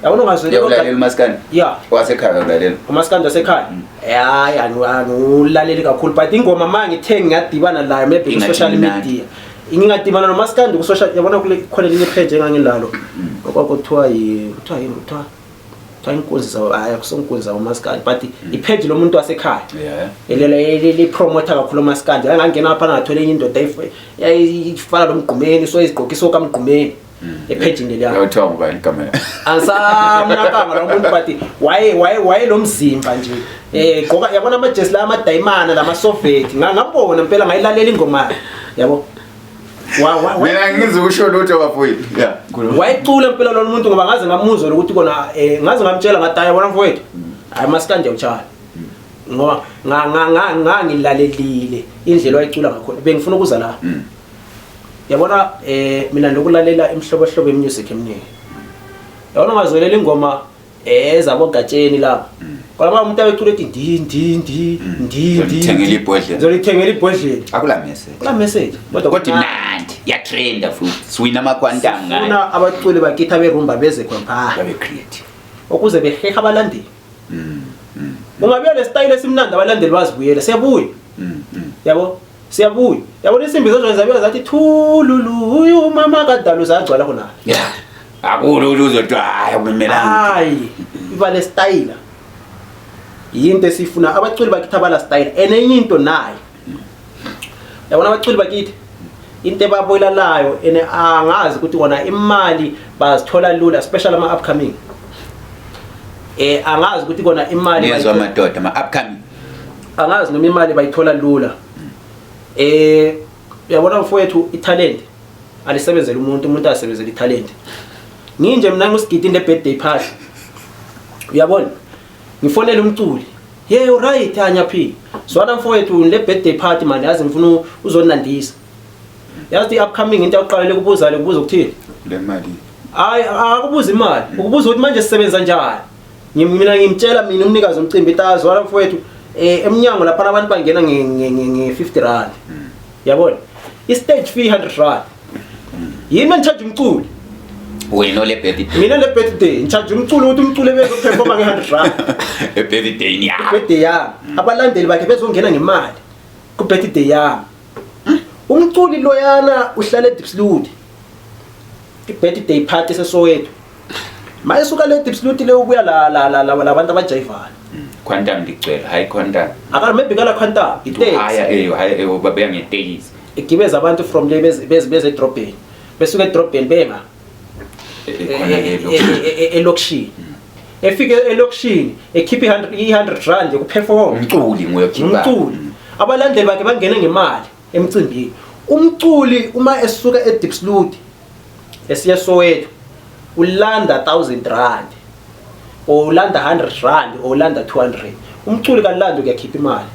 Yabona ungazweli Yebo, ulalela umaskandi? Yeah. Wasekhaya ulalela? Umaskandi wasekhaya? Hayi, angiwulaleli kakhulu, but ingoma ma ngithe ngiyadibana nayo maybe ku Ingathi social imnandi. media. Ngingadibana nomaskandi ku social, yabona kule khona elinye page engangilalo. Kwakuthiwa yi, kuthiwa yini, kuthiwa kuthiwa inkunzi zawo, hayi akusonkunzi zawo umaskandi, but ipage lomuntu wasekhaya. Elele li promoter kakhulu umaskandi. Ngangena lapha ngathola enye indoda yayifana nomgqumeni, so izigqokiso kamgqumeni. Ephejini leliya. Yawuthiwa ngubani igama? Angisamnakanga lo muntu, but waye lo mzimba nje. Gqoka yabona amajesi la amadayimana lama Soviet. Ngambona impela ngayilalela ingoma. Yabo. Mina ngizokusho lutho bafowethu. Yeah. Wayecula impela lo muntu ngoba ngaze ngamuzwa ukuthi kona ngaze ngamtshela ngathi hayi yabona mfowethu. Hayi maskandi uyawutshaya. Ngoba ngangilalelile indlela wayecula ngakhona. Bengifuna ukuza la. Yabona mina nokulalela imihlobohlobo yemusic eminingi. Yabona ungazolela ingoma ezabogatsheni lapha. Kodwa umuntu abecula ethi ndi ndi ndi ndi ndi. Ngizolithengela ibhodlela. Ngizolithengela ibhodlela. Akula message. Akula message. Kodwa Kodwa imnandi, iyatrenda futhi. Siwina ama quantum ngayo. Sifuna abaculi bakithi aberumba beze khona. Babe creative. Ukuze beheha abalandeli. Ungabuya le style esimnandi abalandeli bazibuyele. Siyabuya. Yabo? Siyabuya. Yabona isimbi zozwa zabuya zathi thululu uyu umama kaDalu zagcwala khona. Yeah. Akulo uzodwa hayi akumelanga. Hayi, iba le style. Yinto esifuna abaculi bakithi abala style. Enenye into nayo. Yabona abaculi bakithi into ebabuyelalayo ene angazi ukuthi wona imali bazithola lula, especially ama upcoming. Angazi ukuthi kona imali Ngiyezwa bayithola amadoda ama upcoming. Angazi noma imali bayithola lula. Uyabona mfowethu italent alisebenzele umuntu, umuntu asebenzele italent. Nginje mina ngusigidi le birthday party. Uyabona? Ngifonela umculi. Hey, right anya phi? Zwana mfowethu le birthday party man, yazi ngifuna uzonandisa. Yazi i upcoming into yokuqala lokubuza lokubuza ukuthini? Le mali. Hayi, akubuza imali. Ukubuza ukuthi manje sisebenza njani? Mina ngimtshela mina umnikazi womcimbi itazi wala mfowethu, emnyango lapha abantu bangena nge 50 rand. Yabona? I stage fee 100 rand. Yimi ngicharge umculi. Wena le birthday. Mina le birthday ngicharge umculi ukuthi umculi bezoperforma nge 100 rand. E birthday ni yakho. Birthday yami. Abalandeli bakhe bezongena ngemali ku birthday yami. Umculi loyana uhlala eDiepsloot. I birthday party seSoweto. Mayesuka le Diepsloot le ubuya la la la labantu abajayivayo. Quantum ligcwele, hayi quantum. Akala maybe kala quantum, itaxi. Haya haya babeya ngetekisi. Igibeza abantu from le beze beze beze edrobheni. Besuka edrobheni benga Khona le elokishini. Efike elokishini ekhipha i-100 rand yokuperform. Umculi nguye okhipha. Umculi. Abalandeli bakhe bangena ngemali emcimbini. Umculi uma esuka eDiepsloot esiya Soweto ulanda 1000 rand or ulanda 100 rand or ulanda 200. Umculi kalandi kuyakhipha imali.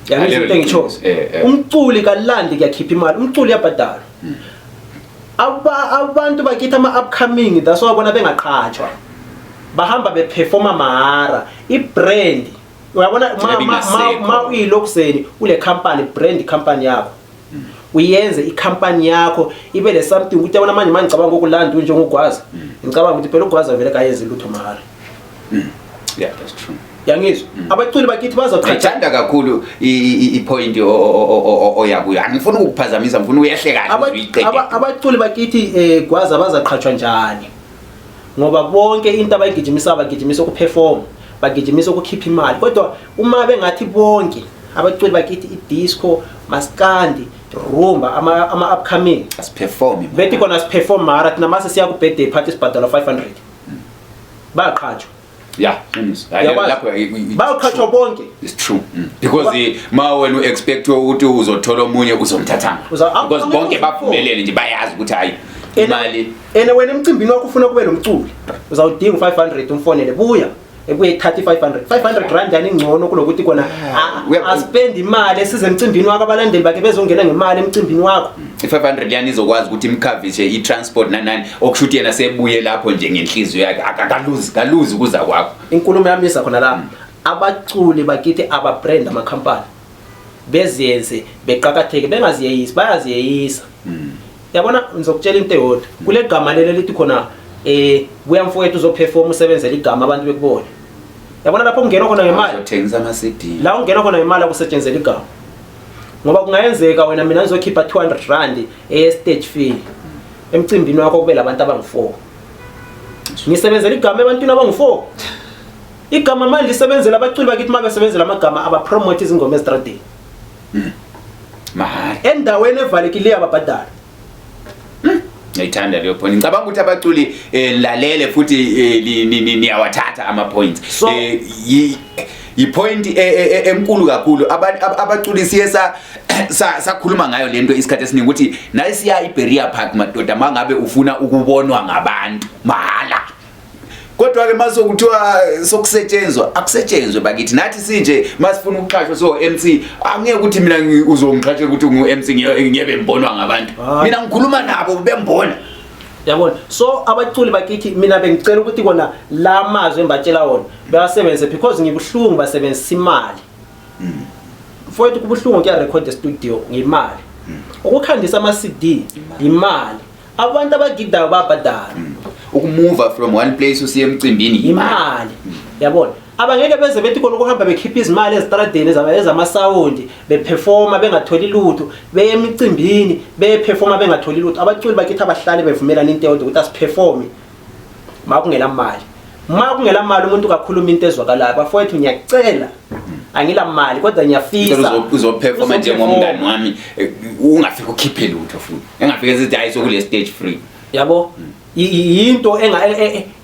Yangizwa into engisho. Umculi kalandi kuyakhipha imali. Umculi uyabhadalwa. Abantu bakithi ama upcoming that's why bona bengaqhatshwa. Bahamba beperforma mahara. I-brand uyabona ma uyilokuseni ule company brand company yakho. Uyenze i-company yakho ibe le something ukuthi yabona manje ngicabanga ukulanda njengogwaza. Ngicabanga ukuthi phela ugwaza vele kayenzi lutho mahara. Yeah, that's true. Yangizwa. Abaculi bakithi bazoqhatha. Ngithanda kakhulu i-point oyakuyo. Angifuni ukukuphazamisa, ngifuna uyehle kahle uyiqede. Abaculi bakithi gwaza bazaqhatshwa njani? Ngoba bonke into abayigijimisa bagijimisa ukuperform, bagijimisa ukukhipha imali. Kodwa uma bengathi bonke abaculi bakithi i-disco, maskandi, rumba, ama upcoming asiperform. Bethi kona siperform mara thina mase siya ku birthday party sibhadala 500. Bayaqhatshwa. Yeah, lapho bayaqhatshwa bonke. It's true. Because ma wena u-expect ukuthi uzothola omunye uzomthathanga. Because bonke bavumelene nje bayazi ukuthi hayi imali. Ene wena emcimbini wakho ufuna kube nomculi. Uzawudinga 500 umfonele buya. Ebuye ithathe 500. 500 rand yani ingcono kulokuthi kona aspend imali esize emcimbini wakho abalandeli bakhe bezongena ngemali emcimbini wakho. I-500 yani izokwazi ukuthi imkhavishe i-transport nanani okusho ukuthi yena sebuye lapho nje ngenhliziyo yakhe akaluzi kaluzi kuza kwakho. Inkulumo yami isa khona la. Abaculi bakithi ababrand amakhampani bezenze beqakatheke bengaziyeyisi bayaziyeyisa. Yabona ngizokutshela into eyodwa. Kule gama leli lithi khona buya mfowethu uzoperform usebenzele igama abantu bekubone. Yabona lapho ungena khona ngemali uzothengisa ama CD. La ungena khona ngemali akusetshenzelwa igama. Ngoba kungayenzeka wena mina ngizokhipha 200 rand e stage fee. Emcimbini wakho kube labantu abangu4. Ngisebenzela igama ebantwini abangu4. Igama manje lisebenzela abaculi bakithi mabesebenzela amagama abapromote izingoma ezitradini. Mahhala. Endaweni evalekileyo ababhadala. Ngiyithanda leyo point. Ngicabanga ukuthi abaculi lalele futhi niyawathatha ama points. I point enkulu kakhulu abaculi siye sakhuluma ngayo lento isikhathi esiningi ukuthi nayisiya iBerea Park madoda mangabe ufuna ukubonwa ngabantu mahala. Kodwa ke mase kuthiwa sokusetshenzwa akusetshenzwe bakithi nathi sinje masifuna ukuqhashwa so MC angeke ukuthi mina uzongiqhashela ukuthi ngu MC ngiyebe mbonwa ngabantu. Mina ngikhuluma nabo bembona. Yabona so abaculi bakithi mina bengicela ukuthi kona la mazwi embatshela wona bayasebenzise because ngibuhlungu basebenzisa imali. Mfowethu kubuhlungu kuya record studio ngemali. Ukukhandisa ama CD imali. Abantu abagidayo babhadala. Ukumuva from one place usiye emcimbini imali. Yabona abangeke beze bethi khona ukuhamba bekhipha izimali ezitradeni ezama sound beperforma bengatholi lutho beye emicimbini beperforma bengatholi lutho. Abaculi bakithi abahlale bevumelana into eyodwa ukuthi asiperforme makungela mali. Makungela mali umuntu kakhuluma into ezwakalayo. Bafowethu ngiyacela angila mali kodwa ngiyafisa uzoperforma njengomngani wami ungafika ukhiphe lutho futhi engafike sithi hayi sokule stage free. Yabo yinto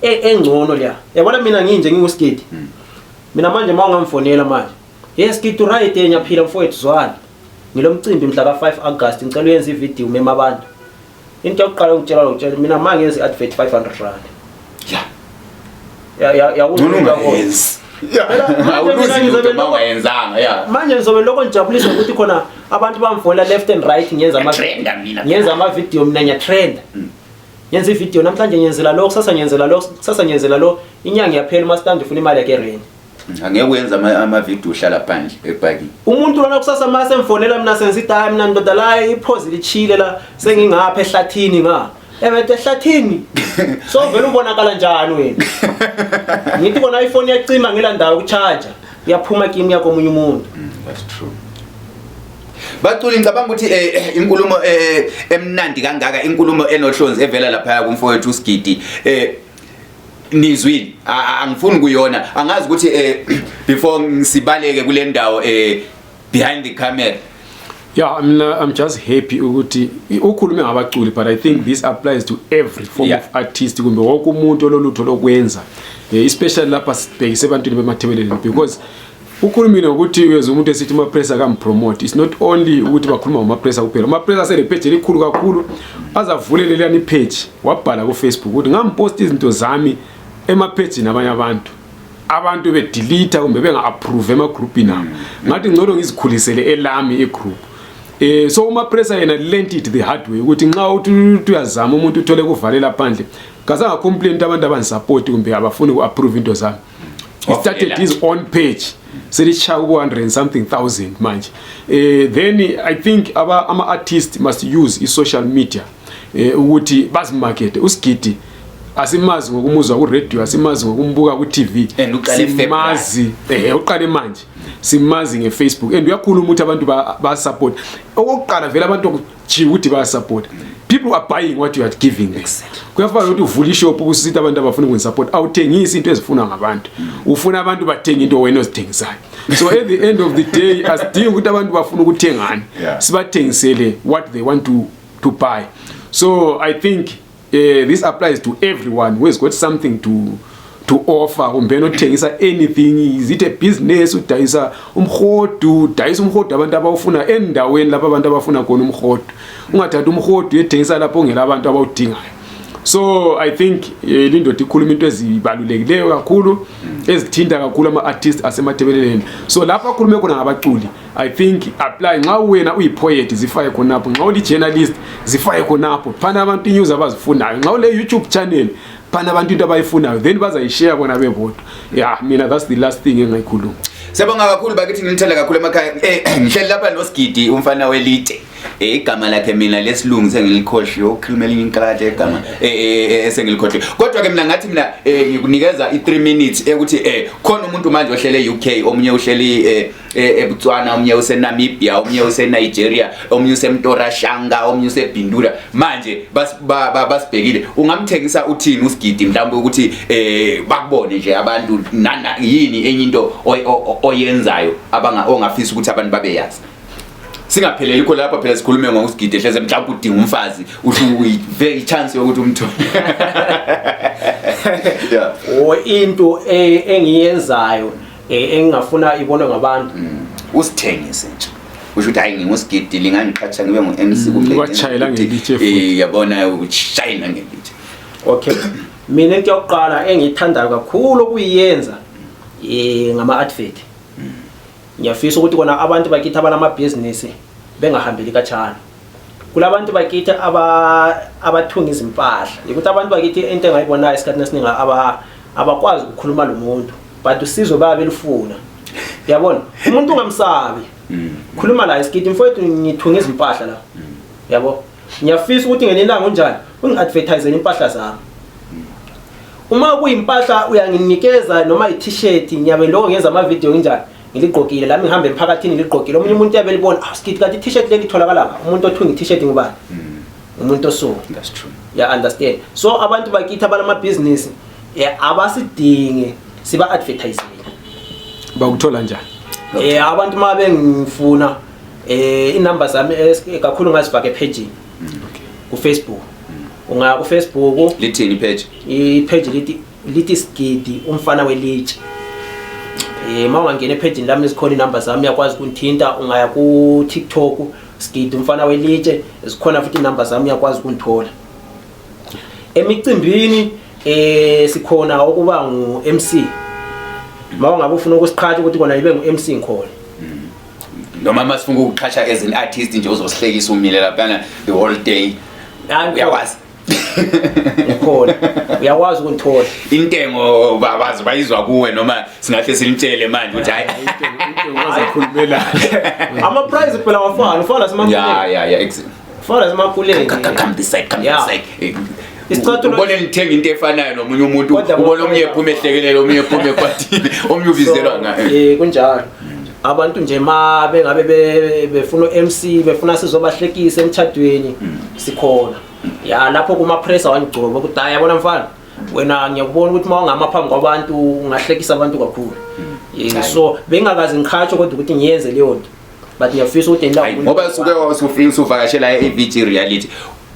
engcono leya. Yabona mina nginje nginguSigidi. Mina manje mawungamfonela manje. Yes Sigidi right ngiyaphila mfowethu zwana. Ngilomcimbi mhla ka5 August ngicela uyenze ivideo mema abantu. Into yokuqala ngitshela lokutshela mina mangenze advert 500 rand. Yeah. Ya ya ya ungayenzi. Manje ngizobe lokho ngijabulisa ukuthi khona abantu bamfola left and right ngiyenza ama ngiyenza ama video mina ngiya trend. Ngenza ivideo namhlanje ngiyenzela lo kusasa ngiyenzela lo kusasa ngiyenzela lo inyanga yaphela uma stand ufuna imali yakhe rent. Angeke uyenza ama video uhlala phandle ebhakini. Umuntu lona kusasa mase mfonela mina senza i mina ndoda la iphozi lichile la sengingapha ehlathini nga. Ebethe ehlathini. So vele ubonakala njani wena? Ngithi kona iPhone iyacima ngila ndawo ukucharge. Iyaphuma kimi yakho omunye umuntu. That's true. Baculi ngicabanga ukuthi inkulumo emnandi kangaka inkulumo enohlonzi evela lapha kumfowethu uSigidi. Nizwile, angifuni kuyona, angazi ukuthi before sibaleke kule ndawo, behind the camera. Yeah, I'm just happy ukuthi ukhulume ngabaculi, but I think this applies to every form of artist kumbe wonke umuntu ololutho lokwenza. Especially lapha sibhekise ebantwini bemathebeleni, because ukhulumile ngokuthi uyeza umuntu esithi uMapressa kampromote. It's not only ukuthi bakhuluma ngoMapressa kuphela. UMapressa sele page elikhulu kakhulu, azavulele leyani page, wabhala ku Facebook ukuthi ngampost izinto zami emaphejini abanye abantu, abantu bedelete kumbe benga-approve emagrupini abo, ngathi ngcono ngizikhulisele elami igroup. So uMapressa yena learned it the hard way, ukuthi nxa uthi uyazama umuntu uthole kuvalela phandle, kazange complain ukuthi abantu abanisupport kumbe abafuni ku-approve into zami. He started Wavulela. his own page, selishaya ku-100 and something thousand manje. Then I think ama-artist must use i-social media ukuthi bazimarkete. Usigidi asimazi ngokumuzwa ku-radio, asimazi ngokumbuka ku-TV. And uqale. Simazi, uqale manje, simazi nge-Facebook, and uyakhuluma ukuthi abantu ba-support. Okokuqala vele abantu akujiwe ukuthi baya-support. People are buying what you are giving them. Kuyafana ukuthi uvule ishop ubusithi abantu abafuna ukungisupport. Awuthengisi into ezifunwa ngabantu, ufuna abantu bathenge into wena ozithengisayo. So at the end of the day, asidingi ukuthi abantu bafuna ukuthengani, sibathengisele what they want to buy. So I think this applies to everyone who has got something to offer, kumbe nothengisa anything. Is it a business, udayisa umhodu, udayisa umhodu abantu abawufuna endaweni lapho abantu abafuna khona umhodu. Ungathathi umhodu uyethengisa lapho ongela abantu abawudingayo. So I think lindoda ikhuluma into ezibalulekileyo kakhulu, ezithinta kakhulu ama-artist asemathebeleleni. So lapho akhulume khona ngabaculi, I think apply. Nxa wena uyi-poet, zifake khonapho. Nxa uli-journalist, zifake khonapho. Phana abantu inews abazifunayo. Nxa ule YouTube channel, phana abantu into abayifunayo, then bazayishare bona bebodwa. Yeah, mina that's the last thing engayikhuluma. Siyabonga kakhulu bakithi, ngilithanda kakhulu emakhaya. Ngihleli lapha noSigidi, umfana welitshe. Igama lakhe mina lesilungu sengilikhohliwe, ukukhuluma elinye inkalate egama esengilikhohliwe. Kodwa ke mina ngathi mina ngikunikeza i3 minutes ekuthi khona umuntu manje ohlele eUK, omunye uhleli eBotswana, omunye useNamibia, omunye useNigeria, omunye useMtorashanga, omunye useBindura. Manje basibhekile. Ungamthengisa uthini uSigidi mhlawumbe ukuthi bakubone nje abantu, nana yini enye into oyenzayo abanga ongafisa ukuthi abantu babeyazi? Singapheleli khona lapha phela, sikhulume ngokusigidi hleze mhlawumbe udinga umfazi, usho uyi chance yokuthi umthole. Yeah. O, into engiyenzayo engingafuna ibonwe ngabantu. Usithengise nje, usho ukuthi hayi, ngingusigidi, lingangiqhatsha ngibe ngu-MC kumbe Wachayela ngelitshe futhi. Yabona, ushayina ngelitshe. Okay, mina into yokuqala engiyithandayo kakhulu ukuyenza ngama advert. Ngiyafisa ukuthi kona abantu bakithi abanamabhizinisi bengahambeli khatshana. Kulabantu bakithi abathunga izimpahla, ukuthi abantu bakithi into engayibonayo esikhathini esiningi abakwazi ukukhuluma lo muntu, but usizo bayabe belufuna. Uyabona, umuntu ungamsabi, khuluma la, isigidi mfowethu, ngithunga izimpahla la, yabo. Ngiyafisa ukuthi ngelinye ilanga unjani ungi-advertisele impahla zami. Uma kuyimpahla uyanginikeza noma i-t-shirt, ngiyabe lokho ngenza ama-video nginjani ngiligqokile lami, ngihambe emphakathini ngiligqokile, omunye umuntu uyabe libona, ah, Sigidi, kanti i-t-shirt leli itholakala nga umuntu othunga i-t-shirt ngubani? Umuntu osuku. That's true. Ya, understand. So abantu bakithi abanamabhizinisi abasidingi siba-advertisele. Bakuthola njani? Abantu uma bengifuna, inamba zami kakhulu ngazifaka ephejini ku-Facebook. Ungaya ku-Facebook. Lithini ipage? Ipage lithi Sigidi umfana welitshe. Uma ungangena ephejini lami zikhona inamba zami, uyakwazi ukungithinta. Ungaya ku-TikTok, Sigidi umfana welitshe, zikhona futhi inamba zami, uyakwazi ukungithola. Emicimbini sikhona ukuba ngu-MC. Uma ungabe ufuna ukusiqhatha ukuthi kona ibe ngu-MC, ngikhona. Noma masifuna ukuqhasha as an artist nje, uzosihlekisa umile laphana the whole day? Hayi. Uyakwazi? Ngikhona, uyakwazi ukungithola. Intengo babazi bayizwa kuwe, noma singahle sinitshele manje ukuthi hayi? Wazakhulumela. Ama-price phela wafana, ufana nasemakuleni. Yeah, Ufana nasemakuleni. Come this side, come this side. Ubone nithenga into efanayo nomunye umuntu. Kodwa Ubone omunye ephuma ehlekelele, omunye ephuma ekwatile, omunye ubizelwa nga Kunjalo. Abantu nje ma bengabe befuna u-MC, befuna sizobahlekisa emtshadweni, sikhona. Ya, lapho kuma press awangigcoba ukuthi hayi, yabona mfana. Wena ngiyakubona ukuthi uma ungama phambi kwabantu ungahlekisa abantu kakhulu. So bengakaze ngikhatshwe kodwa ukuthi ngiyenze leyo nto, but ngiyafisa ukuthi Hayi, ngoba suke usufika usuvakashela e-AVG Reality,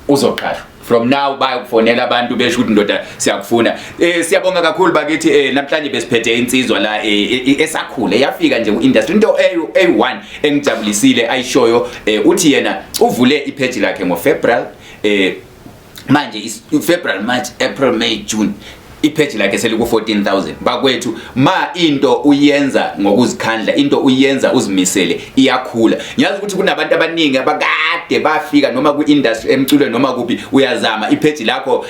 uzoqashwa from now. Bayokufonela abantu besho ukuthi, "Ndoda, siyakufuna." Siyabonga kakhulu bakithi. Namhlanje besiphethe insizwa la esakhule yafika nje ku-industry. Into eyi-one engijabulisile ayishoyo, uthi yena uvule ipage lakhe ngo-February. Manje February, March, April, May, June, ipage lakhe seliku 14,000. Bakwethu, ma into uyenza ngokuzikhandla, into uyenza uzimisele, iyakhula. Ngiyazi ukuthi kunabantu abaningi abakade bafika noma ku-industry emculweni noma kuphi, uyazama, ipage lakho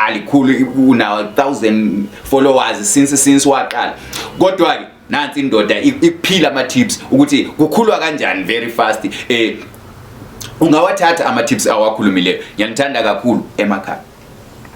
alikhulu, una 1000 followers since waqala, kodwa ke nansi indoda ikuphila ama tips ukuthi kukhulwa kanjani very fast. Ungawathatha ama tips awakhulumileyo. Ngiyanithanda kakhulu emakhaya.